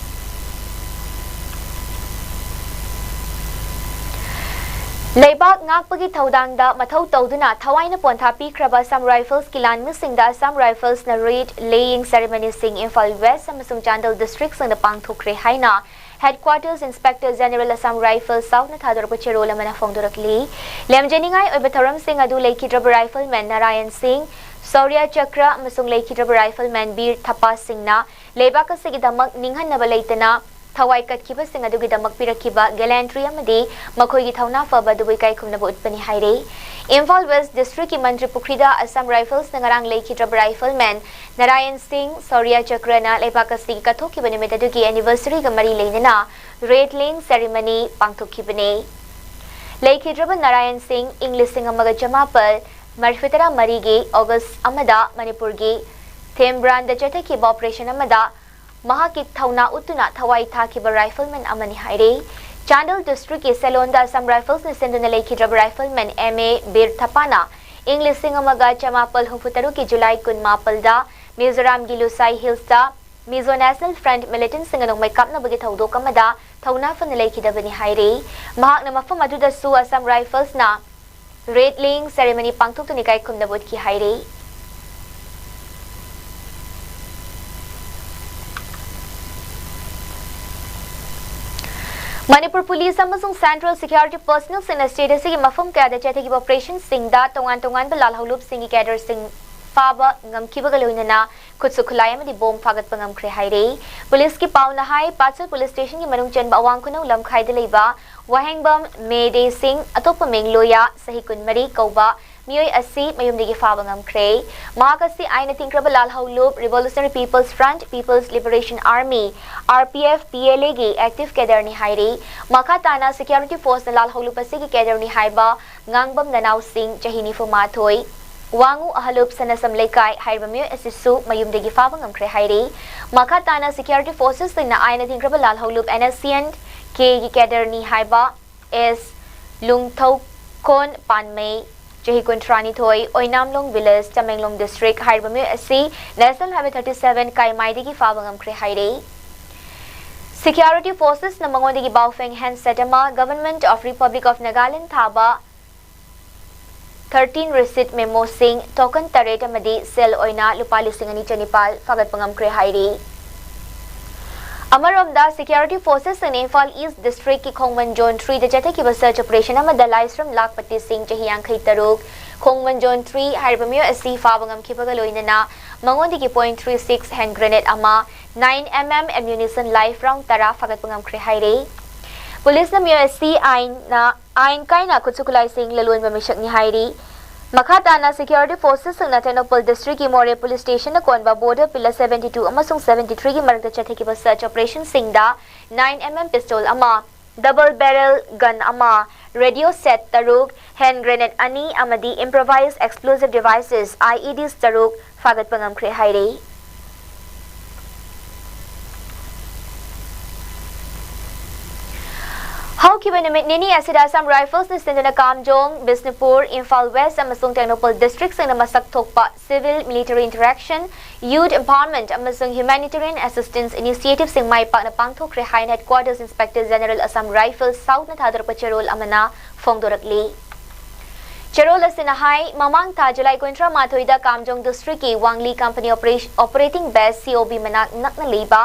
ꯂꯩꯕꯥꯛ ꯉꯥꯛꯄꯒꯤ ꯊꯧꯗꯥꯡꯗ ꯃꯊꯧ ꯇꯧꯗꯨꯅ ꯊꯋꯥꯏꯅ ꯄꯣꯟꯊꯥ ꯄꯤꯈ꯭ꯔꯕ Assam Riflesꯀꯤ ꯂꯥꯟꯃꯤꯁꯤꯡꯗ Assam Riflesꯅ wreath laying ceremonyꯁꯤꯡ Imphal West ꯑꯃꯁꯨꯡ ꯆꯥꯟꯗꯦꯜ districtꯁꯤꯡꯗ ꯄꯥꯡꯊꯣꯛꯈ꯭ꯔꯦ ꯍꯥꯏꯅ Headquarters Inspector General Assam Rifles Southꯅ ꯊꯥꯗꯣꯔꯛꯄ ꯆꯦꯔꯣꯜ ꯑꯃꯅ ꯐꯣꯡꯗꯣꯔꯛꯂꯤ꯫ ꯂꯦꯝꯖꯅꯤꯡꯉꯥꯏ ꯑꯣꯏꯕ ꯊꯧꯔꯝꯁꯤꯡ ꯑꯗꯨ ꯂꯩꯈꯤꯗ꯭ꯔꯕ rifleman ꯅꯥꯔꯥꯌꯟ ꯁꯤꯡ, ꯁꯧꯔ꯭ꯌ ꯆꯀ꯭ꯔ ꯑꯃꯁꯨꯡ ꯂꯩꯈꯤꯗ꯭ꯔꯕ rifleman ꯕꯤꯔ ꯊꯄꯥ ꯁꯤꯡꯅ ꯂꯩꯕꯥꯛ ꯑꯁꯤꯒꯤꯗꯃꯛ ꯅꯤꯡꯍꯟꯅꯕ ꯂꯩꯇꯅ ꯊꯋꯥꯏ ꯀꯠꯈꯤꯕꯁꯤꯡ ꯑꯗꯨꯒꯤꯗꯃꯛ ꯄꯤꯔꯛꯈꯤꯕ gallantry ꯑꯃꯗꯤ ꯃꯈꯣꯏꯒꯤ ꯊꯧꯅꯥ ꯐꯕ ꯑꯗꯨꯕꯨ ꯏꯀꯥꯏ ꯈꯨꯝꯅꯕ ꯎꯠꯄꯅꯤ ꯍꯥꯏꯔꯤ꯫ ꯏꯝꯐꯥꯜ West districtꯀꯤ ꯃꯟꯇ꯭ꯔꯤ ꯄꯨꯈ꯭ꯔꯤꯗ Assam Riflesꯅ ꯉꯔꯥꯡ ꯂꯩꯈꯤꯗ꯭ꯔꯕ rifleman ꯅꯥꯔꯥꯌꯟ ꯁꯤꯡ, ꯁꯧꯔ꯭ꯌ ꯆꯀ꯭ꯔꯅ ꯂꯩꯕꯥꯛ ꯑꯁꯤꯒꯤ ꯀꯠꯊꯣꯛꯈꯤꯕ ꯅꯨꯃꯤꯠ ꯑꯗꯨꯒꯤ anniversaryꯒ ꯃꯔꯤ ꯂꯩꯅꯅ wreath laying ceremony ꯄꯥꯡꯊꯣꯛꯈꯤꯕꯅꯤ꯫ ꯂꯩꯈꯤꯗ꯭ꯔꯕ ꯅꯥꯔꯥꯌꯟ ꯁꯤꯡ ꯏꯪ ꯂꯤꯁꯤꯡ ꯑꯃꯒ ꯆꯃꯥꯄꯜ ꯃꯔꯤꯐꯨꯇꯔꯥ ꯃꯔꯤꯒꯤ August ꯑꯃꯗ ꯃꯅꯤꯄꯨꯔꯒꯤ ꯊꯦꯝꯕ꯭ꯔꯥꯟꯗ ꯆꯠꯊꯈꯤꯕ operation ꯑꯃꯗ ꯃꯍꯥꯛꯀꯤ ꯊꯧꯅꯥ ꯎꯠꯇꯨꯅ ꯊꯋꯥꯏ ꯊꯥꯈꯤꯕ rifleman ꯑꯃꯅꯤ ꯍꯥꯏꯔꯤ꯫ ꯆꯥꯟꯗꯦꯜ districtꯀꯤ ꯁꯦꯂꯣꯟꯗ Assam Riflesꯅ ꯁꯦꯝꯗꯨꯅ ꯂꯩꯈꯤꯗ꯭ꯔꯕ rifleman ꯑꯦꯝ ꯑꯦ ꯕꯤꯔ ꯊꯄꯥꯅ ꯏꯪ ꯂꯤꯁꯤꯡ ꯑꯃꯒ ꯆꯃꯥꯄꯜ ꯍꯨꯝꯐꯨꯇꯔꯨꯛꯀꯤ July ꯀꯨꯟꯃꯥꯄꯜꯗ ꯃꯤꯖꯣꯔꯥꯝꯒꯤ ꯂꯨꯁꯥꯏ Hillsꯇ Mizo National Front militantꯁꯤꯡꯒ ꯅꯣꯡꯃꯩ ꯀꯥꯞꯅꯕꯒꯤ ꯊꯧꯗꯣꯛ ꯑꯃꯗ ꯊꯧꯅꯥ ꯐꯅ ꯂꯩꯈꯤꯗꯕꯅꯤ ꯍꯥꯏꯔꯤ꯫ ꯃꯍꯥꯛꯅ ꯃꯐꯝ ꯑꯗꯨꯗꯁꯨ Assam Riflesꯅ wreath laying ceremony ꯄꯥꯡꯊꯣꯛꯇꯨꯅ ꯏꯀꯥꯏ ꯈꯨꯝꯅꯕ ꯎꯠꯈꯤ ꯍꯥꯏꯔꯤ꯫ ꯃꯅꯤꯄꯨꯔ ꯄꯨꯂꯤꯁ ꯑꯃꯁꯨꯡ ꯁꯦꯟꯇ꯭ꯔꯦꯜ ꯁꯦꯀ꯭ꯌꯨꯔꯤꯇꯤ ꯄꯔꯁꯅꯦꯜꯁꯤꯡꯅ ꯁ꯭ꯇꯦꯠ ꯑꯁꯤꯒꯤ ꯃꯐꯝ ꯀꯌꯥꯗ ꯆꯠꯊꯈꯤꯕ ꯑꯣꯄꯔꯦꯁꯟꯁꯤꯡꯗ ꯇꯣꯉꯥꯟ ꯇꯣꯉꯥꯟꯕ ꯂꯥꯜꯍꯧꯂꯨꯞꯁꯤꯡꯒꯤ ꯀꯦꯗꯔꯁꯤꯡ ꯐꯥꯕ ꯉꯝꯈꯤꯕꯒ ꯂꯣꯏꯅꯅ ꯈꯨꯠꯁꯨ ꯈꯨꯠꯂꯥꯏ ꯑꯃꯗꯤ ꯕꯣꯝ ꯐꯥꯒꯠꯄ ꯉꯝꯈ꯭ꯔꯦ ꯍꯥꯏꯔꯤ꯫ ꯄꯨꯂꯤꯁꯀꯤ ꯄꯥꯎꯅ ꯍꯥꯏ, ꯄꯥꯠꯁꯣꯏ ꯄꯨꯂꯤꯁ ꯁ꯭ꯇꯦꯁꯟꯒꯤ ꯃꯅꯨꯡ ꯆꯟꯕ ꯑꯋꯥꯡ ꯈꯨꯅꯧ ꯂꯝꯈꯥꯏꯗ ꯂꯩꯕ ꯋꯥꯍꯦꯡꯕꯝ ꯃꯦꯗꯦ ꯁꯤꯡ, ꯑꯇꯣꯞꯄ ꯃꯤꯡ ꯂꯣꯌꯥ, ꯆꯍꯤ ꯀꯨꯟꯃꯔꯤ ꯀꯧꯕ ꯃꯤꯑꯣꯏ ꯑꯁꯤ ꯃꯌꯨꯝꯗꯒꯤ ꯐꯥꯕ ꯉꯝꯈ꯭ꯔꯦ꯫ ꯃꯍꯥꯛ ꯑꯁꯤ ꯑꯥꯏꯟꯅ ꯊꯤꯡꯈ꯭ꯔꯕ ꯂꯥꯜꯍꯧꯂꯨꯞ Revolutionary People's Front, People's Liberation Army, R P F, P L A ꯒꯤ ꯑꯦꯛꯇꯤꯚ ꯀꯦꯗꯔꯅꯤ ꯍꯥꯏꯔꯤ꯫ ꯃꯈꯥ ꯇꯥꯅ ꯁꯦꯀ꯭ꯌꯨꯔꯤꯇꯤ ꯐꯣꯔꯁꯅ ꯂꯥꯜꯍꯧꯂꯨꯞ ꯑꯁꯤꯒꯤ ꯀꯦꯗꯔꯅꯤ ꯍꯥꯏꯕ ꯉꯥꯡꯕꯝ ꯅꯅꯥꯎꯁꯤꯡ, ꯆꯍꯤ ꯅꯤꯐꯨ ꯃꯥꯊꯣꯏ, ꯋꯥꯉꯨ ꯑꯍꯂꯨꯞ ꯁꯅꯁꯝ ꯂꯩꯀꯥꯏ ꯍꯥꯏꯔꯤꯕ ꯃꯤꯑꯣꯏ ꯑꯁꯤꯁꯨ ꯃꯌꯨꯝꯗꯒꯤ ꯐꯥꯕ ꯉꯝꯈ꯭ꯔꯦ ꯍꯥꯏꯔꯤ꯫ ꯃꯈꯥ ꯇꯥꯅ ꯁꯦꯀ꯭ꯌꯨꯔꯤꯇꯤ ꯐꯣꯔꯁꯦꯁꯁꯤꯡꯅ ꯑꯥꯏꯟꯅ ꯊꯤꯡꯈ꯭ꯔꯕ ꯂꯥꯜꯍꯧꯂꯨꯞ N S C N K ꯒꯤ ꯀꯦꯗꯔꯅꯤ ꯍꯥꯏꯕ ꯑꯦꯁ ꯂꯨꯡꯊꯧꯈꯣꯟ ꯄꯥꯟꯃꯩ, ꯆꯍꯤ ꯀꯨꯟꯊ꯭ꯔꯥꯅꯤꯊꯣꯏ, ꯑꯣꯏꯅꯥꯝꯂꯣꯡ ꯚꯤꯂꯦꯖ, ꯇꯃꯦꯡꯂꯣꯡ ꯗꯤꯁꯇ꯭ꯔꯤꯛ ꯍꯥꯏꯔꯤꯕ ꯃꯤꯑꯣꯏ ꯑꯁꯤ ꯅꯦꯁꯅꯦꯜ ꯍꯥꯏꯋꯦ thirty seven ꯀꯥꯏꯃꯥꯏꯗꯒꯤ ꯐꯥꯕ ꯉꯝꯈ꯭ꯔꯦ ꯍꯥꯏꯔꯤ꯫ ꯁꯦꯀ꯭ꯌꯨꯔꯤꯇꯤ ꯐꯣꯔꯁꯦꯁꯅ ꯃꯉꯣꯟꯗꯒꯤ ꯕꯥꯎꯐꯦꯡ ꯍꯦꯟꯁꯦꯠ ꯑꯃ, Government of Republic of Nagaland ꯊꯥꯕ thirteen receipt memoꯁꯤꯡ, ꯇꯣꯀꯟ ꯇꯔꯦꯠ ꯑꯃꯗꯤ ꯁꯦꯜ ꯑꯣꯏꯅ ꯂꯨꯄꯥ ꯂꯤꯁꯤꯡ ꯑꯅꯤ ꯆꯅꯤꯄꯥꯜ ꯐꯥꯒꯠꯄ ꯉꯝꯈ꯭ꯔꯦ ꯍꯥꯏꯔꯤ꯫ ꯑꯃꯔꯣꯝꯗ, ꯁꯦꯀ꯭ꯌꯨꯔꯤꯇꯤ ꯐꯣꯔꯁꯦꯁꯁꯤꯡꯅ ꯏꯝꯐꯥꯜ ꯏꯁ ꯗꯤꯁꯇ꯭ꯔꯤꯛꯀꯤ ꯈꯣꯡꯃꯟ ꯖꯣꯟ ꯊ꯭ꯔꯤꯗ ꯆꯠꯊꯈꯤꯕ ꯁꯔꯆ ꯑꯣꯄꯔꯦꯁꯟ ꯑꯃꯗ ꯂꯥꯏꯁ꯭ꯔꯝ ꯂꯥꯛꯄꯇꯤ ꯁꯤꯡ, ꯆꯍꯤ ꯌꯥꯡꯈꯩ ꯇꯔꯨꯛ, ꯈꯣꯡꯃꯟ ꯖꯣꯟ ꯊ꯭ꯔꯤ ꯍꯥꯏꯔꯤꯕ ꯃꯤꯑꯣꯏ ꯑꯁꯤ ꯐꯥꯕ ꯉꯝꯈꯤꯕꯒ ꯂꯣꯏꯅꯅ ꯃꯉꯣꯟꯗꯒꯤ point three six hand grenade ꯑꯃ, nine M M ammunition live round ꯇꯔꯥ ꯐꯥꯒꯠꯄ ꯉꯝꯈ꯭ꯔꯦ ꯍꯥꯏꯔꯤ꯫ ꯄꯨꯂꯤꯁꯅ ꯃꯤꯑꯣꯏ ꯑꯁꯤ ꯑꯥꯏꯟꯅ, ꯑꯥꯏꯟ ꯀꯥꯏꯅ ꯈꯨꯠꯁꯨ ꯈꯨꯠꯂꯥꯏꯁꯤꯡ ꯂꯂꯣꯟꯕ ꯃꯤꯁꯛꯅꯤ ꯍꯥꯏꯔꯤ꯫ ꯃꯈꯥ ꯇꯥꯅ ꯁꯦꯀ꯭ꯌꯨꯔꯤꯇꯤ ꯐꯣꯔꯁꯦꯁꯁꯤꯡꯅ ꯇꯦꯡꯅꯧꯄꯜ ꯗꯤꯁꯇ꯭ꯔꯤꯛꯀꯤ ꯃꯣꯔꯦ ꯄꯨꯂꯤꯁ ꯁ꯭ꯇꯦꯁꯟꯅ ꯀꯣꯟꯕ border pillar seventy two ꯑꯃꯁꯨꯡ seventy three ꯒꯤ ꯃꯔꯛꯇ ꯆꯠꯊꯈꯤꯕ search ꯑꯣꯄꯔꯦꯁꯟꯁꯤꯡꯗ nine M M pistol ꯑꯃ, double barrel gun ꯑꯃ, radio set ꯇꯔꯨꯛ, hand grenade ꯑꯅꯤ ꯑꯃꯗꯤ improvised explosive devices, I E Ds, ꯇꯔꯨꯛ ꯐꯥꯒꯠꯄ ꯉꯝꯈ꯭ꯔꯦ ꯍꯥꯏꯔꯤ꯫ ꯍꯧꯈꯤꯕ ꯅꯨꯃꯤꯠ ꯅꯤꯅꯤ ꯑꯁꯤꯗ Assam Riflesꯅ ꯁꯤꯟꯗꯨꯅ ꯀꯥꯝꯖꯣꯡ, ꯕꯤꯁꯅꯨꯄꯨꯔ, ꯏꯝꯐꯥꯜ ꯋꯦꯁ ꯑꯃꯁꯨꯡ ꯇꯦꯡꯅꯧꯄꯜ ꯗꯤꯁꯇ꯭ꯔꯤꯛꯁꯤꯡꯗ ꯃꯁꯛ ꯊꯣꯛꯄ civil military interaction, youth empowerment ꯑꯃꯁꯨꯡ humanitarian assistance initiativeꯁꯤꯡ ꯃꯥꯏ ꯄꯥꯛꯅ ꯄꯥꯡꯊꯣꯛꯈ꯭ꯔꯦ ꯍꯥꯏꯅ Headquarters Inspector General Assam Rifles Southꯅ ꯊꯥꯗꯣꯔꯛꯄ ꯆꯦꯔꯣꯜ ꯑꯃꯅ ꯐꯣꯡꯗꯣꯔꯛꯂꯤ꯫ ꯆꯦꯔꯣꯜ ꯑꯁꯤꯅ ꯍꯥꯏ, ꯃꯃꯥꯡ ꯊꯥ ꯖꯨꯂꯥꯏ ꯀꯨꯟꯊ꯭ꯔꯥ ꯃꯥꯊꯣꯏꯗ ꯀꯥꯝꯖꯣꯡ ꯗꯤꯁꯇ꯭ꯔꯤꯛꯀꯤ ꯋꯥꯡꯂꯤ company ꯑꯣꯄꯔꯦ-, operating base, C O B, ꯃꯅꯥꯛ ꯅꯛꯅ ꯂꯩꯕ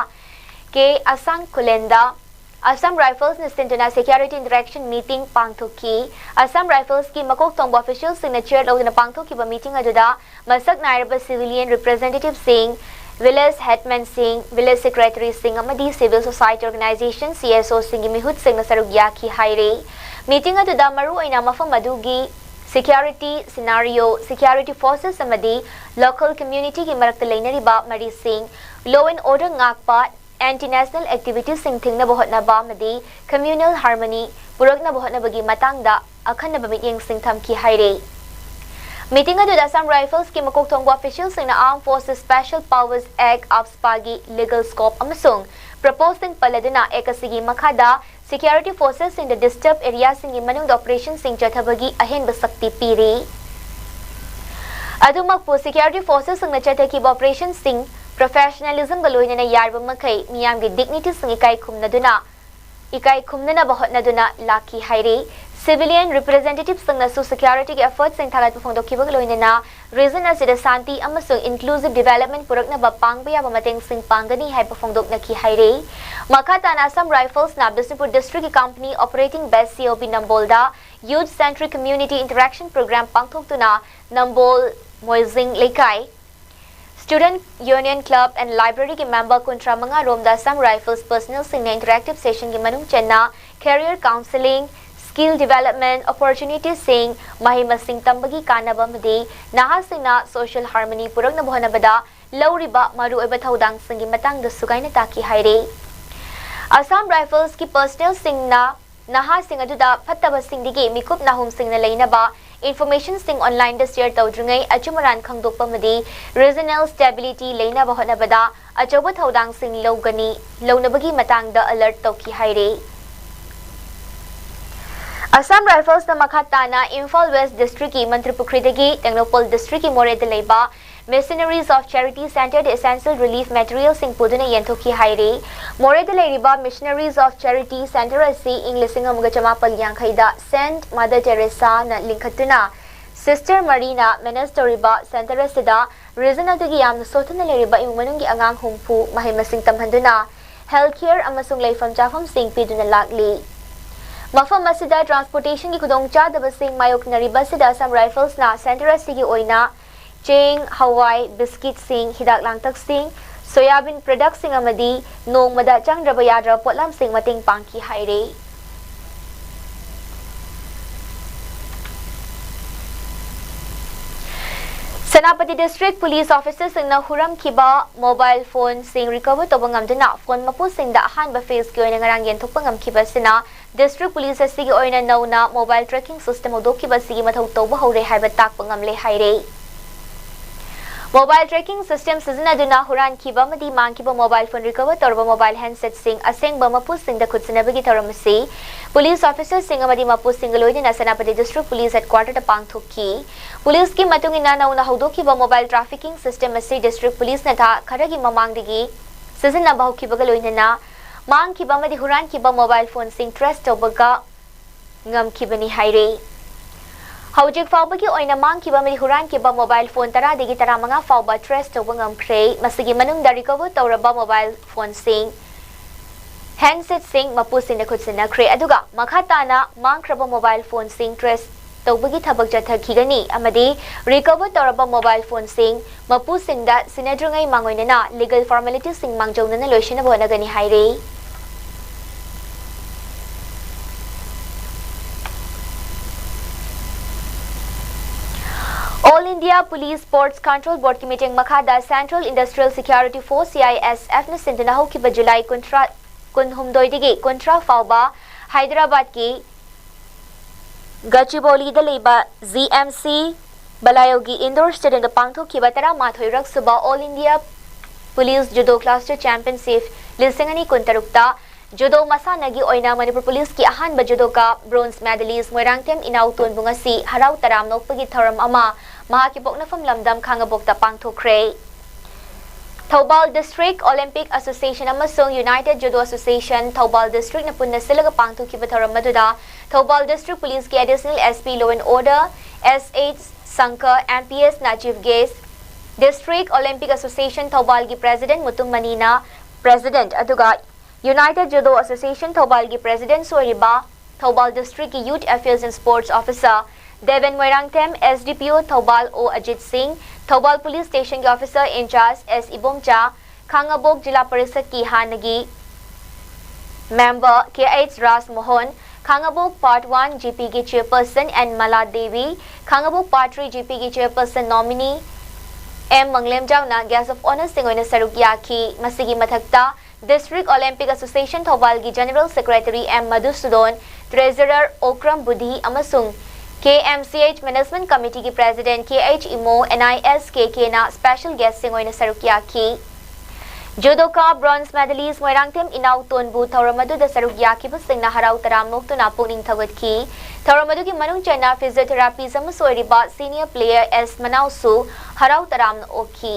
ꯀꯦ ꯑꯁꯥꯡ ꯈꯨꯂꯦꯟꯗ Assam Riflesꯅ ꯁꯤꯟꯗꯨꯅ Security Interaction Meeting ꯄꯥꯡꯊꯣꯛꯈꯤ꯫ Assam Riflesꯀꯤ ꯃꯀꯣꯛ ꯊꯣꯡꯕ officialꯁꯤꯡꯅ chair ꯂꯧꯗꯨꯅ ꯄꯥꯡꯊꯣꯛꯈꯤꯕ meeting ꯑꯗꯨꯗ ꯃꯁꯛ ꯅꯥꯏꯔꯕ civilian representativeꯁꯤꯡ, village headmanꯁꯤꯡ, village secretaryꯁꯤꯡ ꯑꯃꯗꯤ civil society organization CSOꯁꯤꯡꯒꯤ ꯃꯤꯍꯨꯠꯁꯤꯡꯅ ꯁꯔꯨꯛ ꯌꯥꯈꯤ ꯍꯥꯏꯔꯤ꯫ Meeting ꯑꯗꯨꯗ ꯃꯔꯨꯑꯣꯏꯅ ꯃꯐꯝ ꯑꯗꯨꯒꯤ security scenario, security forces ꯑꯃꯗꯤ local communityꯒꯤ ꯃꯔꯛꯇ ꯂꯩꯅꯔꯤꯕ ꯃꯔꯤꯁꯤꯡ, law and order ꯉꯥꯛꯄ, anti-national activitiesꯁꯤꯡ ꯊꯤꯡꯅꯕ ꯍꯣꯠꯅꯕ ꯑꯃꯗꯤ communal harmony ꯄꯨꯔꯛꯅꯕ ꯍꯣꯠꯅꯕꯒꯤ ꯃꯇꯥꯡꯗ ꯑꯈꯟꯅꯕ ꯃꯤꯠꯌꯦꯡꯁꯤꯡ ꯊꯝꯈꯤ ꯍꯥꯏꯔꯤ꯫ Meeting ꯑꯗꯨꯗ Assam Riflesꯀꯤ ꯃꯀꯣꯛ ꯊꯣꯡꯕ officialꯁꯤꯡꯅ Armed Forces Special Powers Act, AFSPAꯒꯤ legal scope ꯑꯃꯁꯨꯡ proposeꯁꯤꯡ ꯄꯜꯂꯗꯨꯅ Act ꯑꯁꯤꯒꯤ ꯃꯈꯥꯗ security forcesꯁꯤꯡꯗ disturb areaꯁꯤꯡꯒꯤ ꯃꯅꯨꯡꯗ operationꯁꯤꯡ ꯆꯠꯊꯕꯒꯤ ꯑꯍꯦꯟꯕ ꯁꯛꯇꯤ ꯄꯤꯔꯤ꯫ ꯑꯗꯨꯃꯛꯄꯨ security forcesꯁꯤꯡꯅ ꯆꯠꯊꯈꯤꯕ operationꯁꯤꯡ professionalismꯒ ꯂꯣꯏꯅꯅ ꯌꯥꯔꯤꯕ ꯃꯈꯩ ꯃꯤꯌꯥꯝꯒꯤ dignityꯁꯤꯡ ꯏꯀꯥꯏ ꯈꯨꯝꯅꯗꯨꯅ, ꯏꯀꯥꯏ ꯈꯨꯝꯅꯅꯕ ꯍꯣꯠꯅꯗꯨꯅ ꯂꯥꯛꯈꯤ ꯍꯥꯏꯔꯤ꯫ Civilian representativeꯁꯤꯡꯅꯁꯨ securityꯒꯤ effortꯁꯤꯡ ꯊꯥꯒꯠꯄ ꯐꯣꯡꯗꯣꯛꯈꯤꯕꯒ ꯂꯣꯏꯅꯅ region ꯑꯁꯤꯗ ꯁꯥꯟꯇꯤ ꯑꯃꯁꯨꯡ inclusive development ꯄꯨꯔꯛꯅꯕ ꯄꯥꯡꯕ ꯌꯥꯕ ꯃꯇꯦꯡꯁꯤꯡ ꯄꯥꯡꯒꯅꯤ ꯍꯥꯏꯕ ꯐꯣꯡꯗꯣꯛꯅꯈꯤ ꯍꯥꯏꯔꯤ꯫ ꯃꯈꯥ ꯇꯥꯅ Assam Riflesꯅ Bishnupur districtꯀꯤ company operating base COB ꯅꯝꯕꯣꯜꯗ Youth Centric Community Interaction Program ꯄꯥꯡꯊꯣꯛꯇꯨꯅ ꯅꯝꯕꯣꯜ ꯃꯣꯏꯖꯤꯡ ꯂꯩꯀꯥꯏ Student Union Club and Libraryꯒꯤ member ꯀꯨꯟꯊ꯭ꯔꯥ ꯃꯉꯥ ꯔꯣꯝꯗ Assam Rifles personnelꯁꯤꯡꯅ interactive sessionꯒꯤ ꯃꯅꯨꯡ ꯆꯟꯅ career counselling, skill development opportunitiesꯁꯤꯡ, ꯃꯍꯩ ꯃꯁꯤꯡ ꯇꯝꯕꯒꯤ ꯀꯥꯟꯅꯕ ꯑꯃꯗꯤ ꯅꯍꯥꯁꯤꯡꯅ social harmony ꯄꯨꯔꯛꯅꯕ ꯍꯣꯠꯅꯕꯗ ꯂꯧꯔꯤꯕ ꯃꯔꯨꯑꯣꯏꯕ ꯊꯧꯗꯥꯡꯁꯤꯡꯒꯤ ꯃꯇꯥꯡꯗꯁꯨ ꯒꯥꯏꯅ ꯇꯥꯈꯤ ꯍꯥꯏꯔꯤ꯫ Assam Riflesꯀꯤ personnelꯁꯤꯡꯅ ꯅꯍꯥꯁꯤꯡ ꯑꯗꯨꯗ ꯐꯠꯇꯕꯁꯤꯡꯗꯒꯤ ꯃꯤꯀꯨꯞ ꯅꯥꯍꯨꯝꯁꯤꯡꯅ ꯂꯩꯅꯕ informationꯁꯤꯡ onlineꯗ share ꯇꯧꯗ꯭ꯔꯤꯉꯩ ꯑꯆꯨꯝ ꯑꯔꯥꯟ ꯈꯪꯗꯣꯛꯄ ꯑꯃꯗꯤ regional stability ꯂꯩꯅꯕ ꯍꯣꯠꯅꯕꯗ ꯑꯆꯧꯕ ꯊꯧꯗꯥꯡꯁꯤꯡ ꯂꯧꯒꯅꯤ, ꯂꯧꯅꯕꯒꯤ ꯃꯇꯥꯡꯗ alert ꯇꯧꯈꯤ ꯍꯥꯏꯔꯤ꯫ Assam Riflesꯅ ꯃꯈꯥ ꯇꯥꯅ Imphal West districtꯀꯤ ꯃꯟꯇ꯭ꯔꯤꯄꯨꯈ꯭ꯔꯤꯗꯒꯤ ꯇꯦꯡꯅꯧꯄꯜ districtꯀꯤ ꯃꯣꯔꯦꯗ ꯂꯩꯕ Missionaries of Charity Centreꯗ essential relief materialꯁꯤꯡ ꯄꯨꯗꯨꯅ ꯌꯦꯟꯊꯣꯛꯈꯤ ꯍꯥꯏꯔꯤ꯫ ꯃꯣꯔꯦꯗ ꯂꯩꯔꯤꯕ Missionaries of Charity Centre ꯑꯁꯤ ꯏꯪ ꯂꯤꯁꯤꯡ ꯑꯃꯒ ꯆꯃꯥꯄꯜ ꯌꯥꯡꯈꯩꯗ Saint Mother Teresaꯅ ꯂꯤꯡꯈꯠꯇꯨꯅ Sister Maryꯅ manage ꯇꯧꯔꯤꯕ centre ꯑꯁꯤꯗ region ꯑꯗꯨꯒꯤ ꯌꯥꯝꯅ ꯁꯣꯠꯊꯅ ꯂꯩꯔꯤꯕ ꯏꯃꯨꯡ ꯃꯅꯨꯡꯒꯤ ꯑꯉꯥꯡ ꯍꯨꯝꯐꯨ ꯃꯍꯩ ꯃꯁꯤꯡ ꯇꯝꯍꯟꯗꯨꯅ health care ꯑꯃꯁꯨꯡ ꯂꯩꯐꯝ ꯆꯥꯐꯝꯁꯤꯡ ꯄꯤꯗꯨꯅ ꯂꯥꯛꯂꯤ꯫ ꯃꯐꯝ ꯑꯁꯤꯗ transportationꯒꯤ ꯈꯨꯗꯣꯡꯆꯥꯗꯕꯁꯤꯡ ꯃꯥꯌꯣꯛꯅꯔꯤꯕ ꯑꯁꯤꯗ Assam Riflesꯅ centre ꯑꯁꯤꯒꯤ ꯑꯣꯏꯅ ꯆꯦꯡ, ꯍꯋꯥꯏ, ꯕꯤꯁꯀꯤꯠꯁꯤꯡ, ꯍꯤꯗꯥꯛ ꯂꯥꯡꯊꯛꯁꯤꯡ, soyabean productꯁꯤꯡ ꯑꯃꯗꯤ ꯅꯣꯡꯃꯗ ꯆꯪꯗ꯭ꯔꯕ ꯌꯥꯗ꯭ꯔꯕ ꯄꯣꯠꯂꯝꯁꯤꯡ ꯃꯇꯦꯡ ꯄꯥꯡꯈꯤ ꯍꯥꯏꯔꯤ꯫ Senapati district police officerꯁꯤꯡꯅ ꯍꯨꯔꯝꯈꯤꯕ mobile phoneꯁꯤꯡ recover ꯇꯧꯕ ꯉꯝꯗꯨꯅ phone ꯃꯄꯨꯁꯤꯡꯗ ꯑꯍꯥꯟꯕ phaseꯀꯤ ꯑꯣꯏꯅ ꯉꯔꯥꯡ ꯌꯦꯟꯊꯣꯛꯄ ꯉꯝꯈꯤꯕ ꯑꯁꯤꯅ district police ꯑꯁꯤꯒꯤ ꯑꯣꯏꯅ ꯅꯧꯅ mobile tracking system ꯍꯧꯗꯣꯛꯈꯤꯕ ꯑꯁꯤꯒꯤ ꯃꯊꯧ ꯇꯧꯕ ꯍꯧꯔꯦ ꯍꯥꯏꯕ ꯇꯥꯛꯄ ꯉꯝꯂꯦ ꯍꯥꯏꯔꯦ꯫ Mobile tracking system ꯁꯤꯖꯤꯟꯅꯗꯨꯅ ꯍꯨꯔꯥꯟꯈꯤꯕ ꯑꯃꯗꯤ ꯃꯥꯡꯈꯤꯕ mobile phone recover ꯇꯧꯔꯕ mobile handsetꯁꯤꯡ ꯑꯁꯦꯡꯕ ꯃꯄꯨꯁꯤꯡꯗ ꯈꯨꯠꯁꯤꯟꯅꯕꯒꯤ ꯊꯧꯔꯝ ꯑꯁꯤ police officerꯁꯤꯡ ꯑꯃꯗꯤ ꯃꯄꯨꯁꯤꯡꯒ ꯂꯣꯏꯅꯅ ꯁꯦꯅꯥꯄꯇꯤ district police headquarterꯗ ꯄꯥꯡꯊꯣꯛꯈꯤ꯫ Policeꯀꯤ ꯃꯇꯨꯡ ꯏꯟꯅ ꯅꯧꯅ ꯍꯧꯗꯣꯛꯈꯤꯕ mobile tracking system ꯑꯁꯤ district policeꯅ ꯊꯥ ꯈꯔꯒꯤ ꯃꯃꯥꯡꯗꯒꯤ ꯁꯤꯖꯤꯟꯅꯕ ꯍꯧꯈꯤꯕꯒ ꯂꯣꯏꯅꯅ ꯃꯥꯡꯈꯤꯕ ꯑꯃꯗꯤ ꯍꯨꯔꯥꯟꯈꯤꯕ mobile phoneꯁꯤꯡ trace ꯇꯧꯕꯒ ꯉꯝꯈꯤꯕꯅꯤ ꯍꯥꯏꯔꯤ꯫ ꯍꯧꯖꯤꯛ ꯐꯥꯎꯕꯒꯤ ꯑꯣꯏꯅ ꯃꯥꯡꯈꯤꯕ ꯑꯃꯗꯤ ꯍꯨꯔꯥꯟꯈꯤꯕ mobile phone ꯇꯔꯥꯗꯒꯤ ꯇꯔꯥꯃꯉꯥ ꯐꯥꯎꯕ trace ꯇꯧꯕ ꯉꯝꯈ꯭ꯔꯦ꯫ ꯃꯁꯤꯒꯤ ꯃꯅꯨꯡꯗ recover ꯇꯧꯔꯕ mobile phoneꯁꯤꯡ, handsetꯁꯤꯡ ꯃꯄꯨꯁꯤꯡꯗ ꯈꯨꯠꯁꯤꯟꯅꯈ꯭ꯔꯦ꯫ ꯑꯗꯨꯒ ꯃꯈꯥ ꯇꯥꯅ ꯃꯥꯡꯈ꯭ꯔꯕ mobile phoneꯁꯤꯡ trace ꯇꯧꯕꯒꯤ ꯊꯕꯛ ꯆꯠꯊꯈꯤꯒꯅꯤ ꯑꯃꯗꯤ recover ꯇꯧꯔꯕ mobile phoneꯁꯤꯡ ꯃꯄꯨꯁꯤꯡꯗ ꯁꯤꯟꯅꯗ꯭ꯔꯤꯉꯩ ꯃꯥꯡꯑꯣꯏꯅꯅ legal formalityꯁꯤꯡ ꯃꯥꯡꯖꯧꯅꯅ ꯂꯣꯏꯁꯤꯟꯅꯕ ꯍꯣꯠꯅꯒꯅꯤ ꯍꯥꯏꯔꯤ꯫ All India Police Sports Control Boardꯀꯤ ꯃꯤꯠꯌꯦꯡ ꯃꯈꯥꯗ Central Industrial Security Force, CISFꯅ ꯁꯤꯟꯗꯨꯅ ꯍꯧꯈꯤꯕ ꯖꯨꯂꯥꯏ ꯀꯨꯟꯊ꯭ꯔꯥ, ꯀꯨꯟꯍꯨꯝꯗꯣꯏꯗꯒꯤ ꯀꯨꯟꯊ꯭ꯔꯥ ꯐꯥꯎꯕ ꯍꯥꯏꯗ꯭ꯔꯕꯥꯗꯀꯤ ꯒꯆꯤꯕꯧꯂꯤꯗ ꯂꯩꯕ ꯖꯤ ꯑꯦꯝ ꯁꯤ ꯕꯂꯥꯌꯧꯒꯤ indoor stadiumꯗ ꯄꯥꯡꯊꯣꯛꯈꯤꯕ ꯇꯔꯥꯃꯥꯊꯣꯏꯔꯛ ꯁꯨꯕ All India Police Judo Cluster Championship ꯂꯤꯁꯤꯡ ꯑꯅꯤ ꯀꯨꯟꯇꯔꯨꯛꯇ judo ꯃꯁꯥꯟꯅꯒꯤ ꯑꯣꯏꯅ ꯃꯅꯤꯄꯨꯔ policeꯀꯤ ꯑꯍꯥꯟꯕ judoka bronze medalist ꯃꯣꯏꯔꯥꯡꯊꯦꯝ ꯏꯅꯥꯎꯇꯣꯟꯕꯨ ꯉꯁꯤ ꯍꯔꯥꯎ ꯇꯔꯥꯝꯅ ꯑꯣꯛꯄꯒꯤ ꯊꯧꯔꯝ ꯑꯃ ꯃꯍꯥꯛꯀꯤ ꯄꯣꯛꯅꯐꯝ ꯂꯝꯗꯝ ꯈꯥꯡꯉꯕꯣꯛꯇ ꯄꯥꯡꯊꯣꯛꯈ꯭ꯔꯦ꯫ ꯊꯧꯕꯥꯜ District Olympic Association ꯑꯃꯁꯨꯡ United Judo Association ꯊꯧꯕꯥꯜ Districtꯅ ꯄꯨꯟꯅ ꯁꯤꯜꯂꯒ ꯄꯥꯡꯊꯣꯛꯈꯤꯕ ꯊꯧꯔꯝ ꯑꯗꯨꯗ Thoubal District Policeꯀꯤ Additional S P Law and Order S H Shankar, M P Sꯅ chief guest, District Olympic Association ꯊꯧꯕꯥꯜꯒꯤ President Mutum ꯃꯅꯤꯅ President ꯑꯗꯨꯒ United Judo Association ꯊꯧꯕꯥꯜꯒꯤ Presidentꯁꯨ ꯑꯣꯏꯔꯤꯕ Thoubal Districtꯀꯤ Youth Affairs and Sports Officer Deben Moirangthem, S D P O Thoubal O Ajit ꯁꯤꯡ, Thoubal Police Stationꯒꯤ Officer in Charge S Ibomcha, ꯈꯥꯉꯕꯣꯛ ꯖꯤꯂꯥ ꯄꯔꯤꯁꯠꯀꯤ ꯍꯥꯟꯅꯒꯤ Member K H Raj Mohan, Khangabok Part One G Pꯒꯤ Chairperson N ꯃꯂꯥ Devi, Khangabok Part Three G Pꯒꯤ Chairperson nominee M ꯃꯪꯂꯦꯝꯖꯥꯎꯅ Guest of Honourꯁꯤꯡ ꯑꯣꯏꯅ ꯁꯔꯨꯛ ꯌꯥꯈꯤ꯫ ꯃꯁꯤꯒꯤ ꯃꯊꯛꯇ District Olympic Association ꯊꯧꯕꯥꯜꯒꯤ General Secretary M ꯃꯙꯨꯁꯨꯗꯣꯟ, Treasurer Okram ꯕꯨꯙꯤ ꯑꯃꯁꯨꯡ K M C H Management Committeeꯒꯤ President K H Imo, N I S K Kꯅ special guestꯁꯤꯡ ꯑꯣꯏꯅ ꯁꯔꯨꯛ ꯌꯥꯈꯤ꯫ Judoka bronze medalist Moirangthem ꯏꯅꯥꯎꯇꯣꯟꯕꯨ ꯊꯧꯔꯝ ꯑꯗꯨꯗ ꯁꯔꯨꯛ ꯌꯥꯈꯤꯕꯁꯤꯡꯅ ꯍꯔꯥꯎ ꯇꯔꯥꯝꯅ ꯑꯣꯛꯇꯨꯅ ꯄꯨꯛꯅꯤꯡ ꯊꯧꯒꯠꯈꯤ꯫ ꯊꯧꯔꯝ ꯑꯗꯨꯒꯤ ꯃꯅꯨꯡ ꯆꯟꯅ physiotherapist ꯑꯃꯁꯨ ꯑꯣꯏꯔꯤꯕ senior player S ꯃꯅꯥꯎꯁꯨ ꯍꯔꯥꯎ ꯇꯔꯥꯝꯅ ꯑꯣꯛꯈꯤ꯫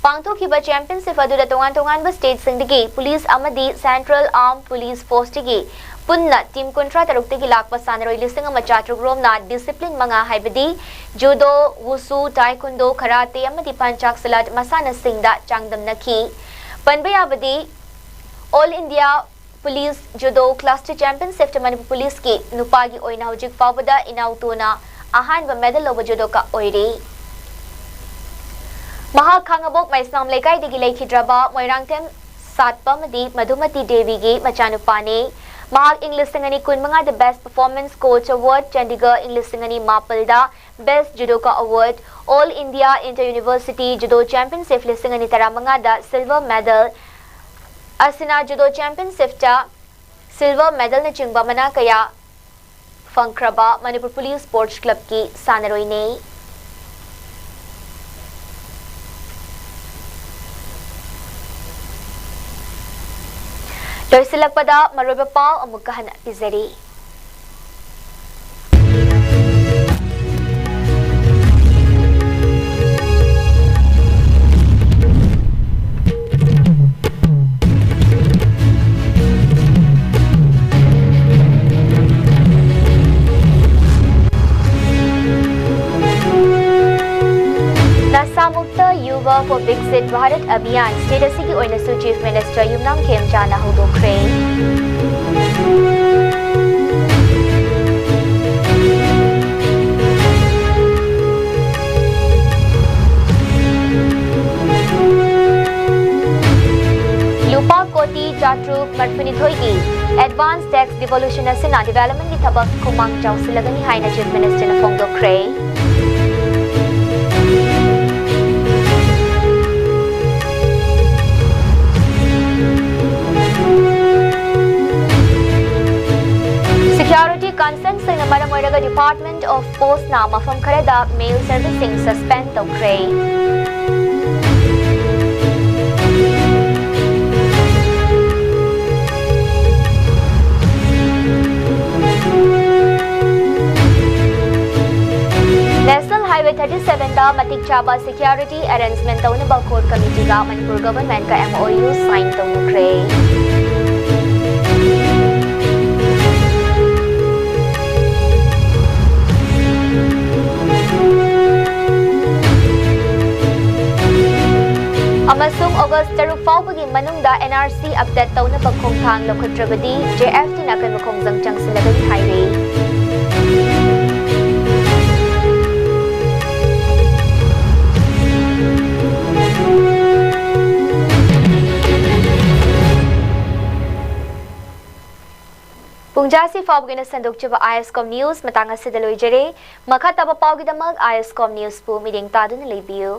ꯄꯥꯡꯊꯣꯛꯈꯤꯕ championship ꯑꯗꯨꯗ ꯇꯣꯉꯥꯟ ꯇꯣꯉꯥꯟꯕ stateꯁꯤꯡꯗꯒꯤ police ꯑꯃꯗꯤ Central Armed Police Forceꯇꯒꯤ ꯄꯨꯟꯅ team ꯀꯨꯟꯊ꯭ꯔꯥ ꯇꯔꯨꯛꯇꯒꯤ ꯂꯥꯛꯄ ꯁꯥꯟꯅꯔꯣꯏ ꯂꯤꯁꯤꯡ ꯑꯃ ꯆꯥꯇ꯭ꯔꯨꯛ ꯔꯣꯝꯅ discipline ꯃꯉꯥ, ꯍꯥꯏꯕꯗꯤ judo, wushu, taekwondo, karate ꯑꯃꯗꯤ ꯄꯟꯆꯥꯛꯁꯂꯥꯠ ꯃꯁꯥꯟꯅꯁꯤꯡꯗ ꯆꯥꯡꯗꯝꯅꯈꯤ꯫ ꯄꯟꯕ ꯌꯥꯕꯗꯤ, All India Police Judo Cluster Championshipꯇ Manipur Policeꯀꯤ ꯅꯨꯄꯥꯒꯤ ꯑꯣꯏꯅ ꯍꯧꯖꯤꯛ ꯐꯥꯎꯕꯗ ꯏꯅꯥꯎꯇꯣꯅ ꯑꯍꯥꯟꯕ medal ꯂꯧꯕ judoka ꯑꯣꯏꯔꯤ꯫ ꯃꯍꯥꯛ ꯈꯥꯉꯕꯣꯛ ꯃꯩꯁꯅꯥꯝ ꯂꯩꯀꯥꯏꯗꯒꯤ ꯂꯩꯈꯤꯗ꯭ꯔꯕ ꯃꯣꯏꯔꯥꯡꯊꯦꯝ ꯁꯥꯠꯄ ꯑꯃꯗꯤ ꯃꯙꯨꯃꯇꯤ ꯗꯦꯕꯤꯒꯤ ꯃꯆꯥꯅꯨꯄꯥꯅꯤ꯫ ꯃꯍꯥꯛ ꯏꯪ ꯂꯤꯁꯤꯡ ꯑꯅꯤ ꯀꯨꯟꯃꯉꯥꯗ Best Performance Coach Award, Chandigarh ꯏꯪ ꯂꯤꯁꯤꯡ ꯑꯅꯤ ꯃꯥꯄꯜꯗ Best Judoka Award, All India Inter University Judo Championship ꯂꯤꯁꯤꯡ ꯑꯅꯤ ꯇꯔꯥꯃꯉꯥꯗ silver medal, ꯑꯁꯤꯅ judo championshipꯇ silver medalꯅꯆꯤꯡꯕ ꯃꯅꯥ ꯀꯌꯥ ꯐꯪꯈ꯭ꯔꯕ ꯃꯅꯤꯄꯨꯔ Police Sports Clubꯀꯤ ꯁꯥꯟꯅꯔꯣꯏꯅꯤ꯫ ꯂꯣꯏꯁꯤꯜꯂꯛꯄꯗ ꯃꯔꯨꯑꯣꯏꯕ ꯄꯥꯎ ꯑꯃꯨꯛꯀ ꯍꯟꯅ ꯄꯤꯖꯔꯤ꯫ ꯅꯁꯥꯃꯨꯛꯇ Yuva for Viksit Bharat Abhiyan state ꯑꯁꯤꯒꯤ ꯑꯣꯏꯅꯁꯨ ꯆꯤꯐ ꯃꯤꯅꯤꯁꯇꯔ ꯌꯨꯝꯅꯥꯝ ꯈꯦꯝꯆꯥꯅ ꯍꯧꯗꯣꯛꯈ꯭ꯔꯦ꯫ ꯂꯨꯄꯥ ꯀꯣꯇꯤ ꯆꯥꯇ꯭ꯔꯨꯛ ꯃꯔꯤꯐꯨꯅꯤꯊꯣꯏꯒꯤ advance tax devolution ꯑꯁꯤꯅ developmentꯀꯤ ꯊꯕꯛ ꯈꯨꯃꯥꯡ ꯆꯥꯎꯁꯤꯜꯂꯒꯅꯤ ꯍꯥꯏꯅ ꯆꯤꯐ ꯃꯤꯅꯤꯁꯇꯔꯅ ꯐꯣꯡꯗꯣꯛꯈ꯭ꯔꯦ꯫ Security concernsꯁꯤꯡꯅ ꯃꯔꯝ ꯑꯣꯏꯔꯒ Department of Postꯅ ꯃꯐꯝ ꯈꯔꯗ mail servicesꯤꯡ suspend ꯇꯧꯈ꯭ꯔꯦ꯫ National Highway thirty sevenꯗ ꯃꯇꯤꯛ ꯆꯥꯕ security arrangement ꯇꯧꯅꯕ core committeeꯒ ꯃꯅꯤꯄꯨꯔ governmentꯀ MOU sign ꯇꯧꯅꯈ꯭ꯔꯦ꯫ ꯑꯃꯁꯨꯡ August ꯇꯔꯨꯛ ꯐꯥꯎꯕꯒꯤ ꯃꯅꯨꯡꯗ NRC update ꯇꯧꯅꯕ ꯈꯣꯡꯊꯥꯡ ꯂꯧꯈꯠꯇ꯭ꯔꯕꯗꯤ JFTꯅ ꯑꯀꯟꯕ ꯈꯣꯡꯖꯪ ꯆꯪꯁꯤꯜꯂꯒꯅꯤ ꯍꯥꯏꯔꯤ꯫ ꯄꯨꯡꯖꯥꯁꯤ ꯐꯥꯎꯕꯒꯤ ꯑꯣꯏꯅ ꯁꯟꯗꯣꯛꯆꯕ ISCOM news ꯃꯇꯥꯡ ꯑꯁꯤꯗ ꯂꯣꯏꯖꯔꯦ꯫ ꯃꯈꯥ ꯇꯥꯕ ꯄꯥꯎꯒꯤꯗꯃꯛ ISCOM newsꯄꯨ ꯃꯤꯠꯌꯦꯡ ꯇꯥꯗꯨꯅ ꯂꯩꯕꯤꯌꯨ꯫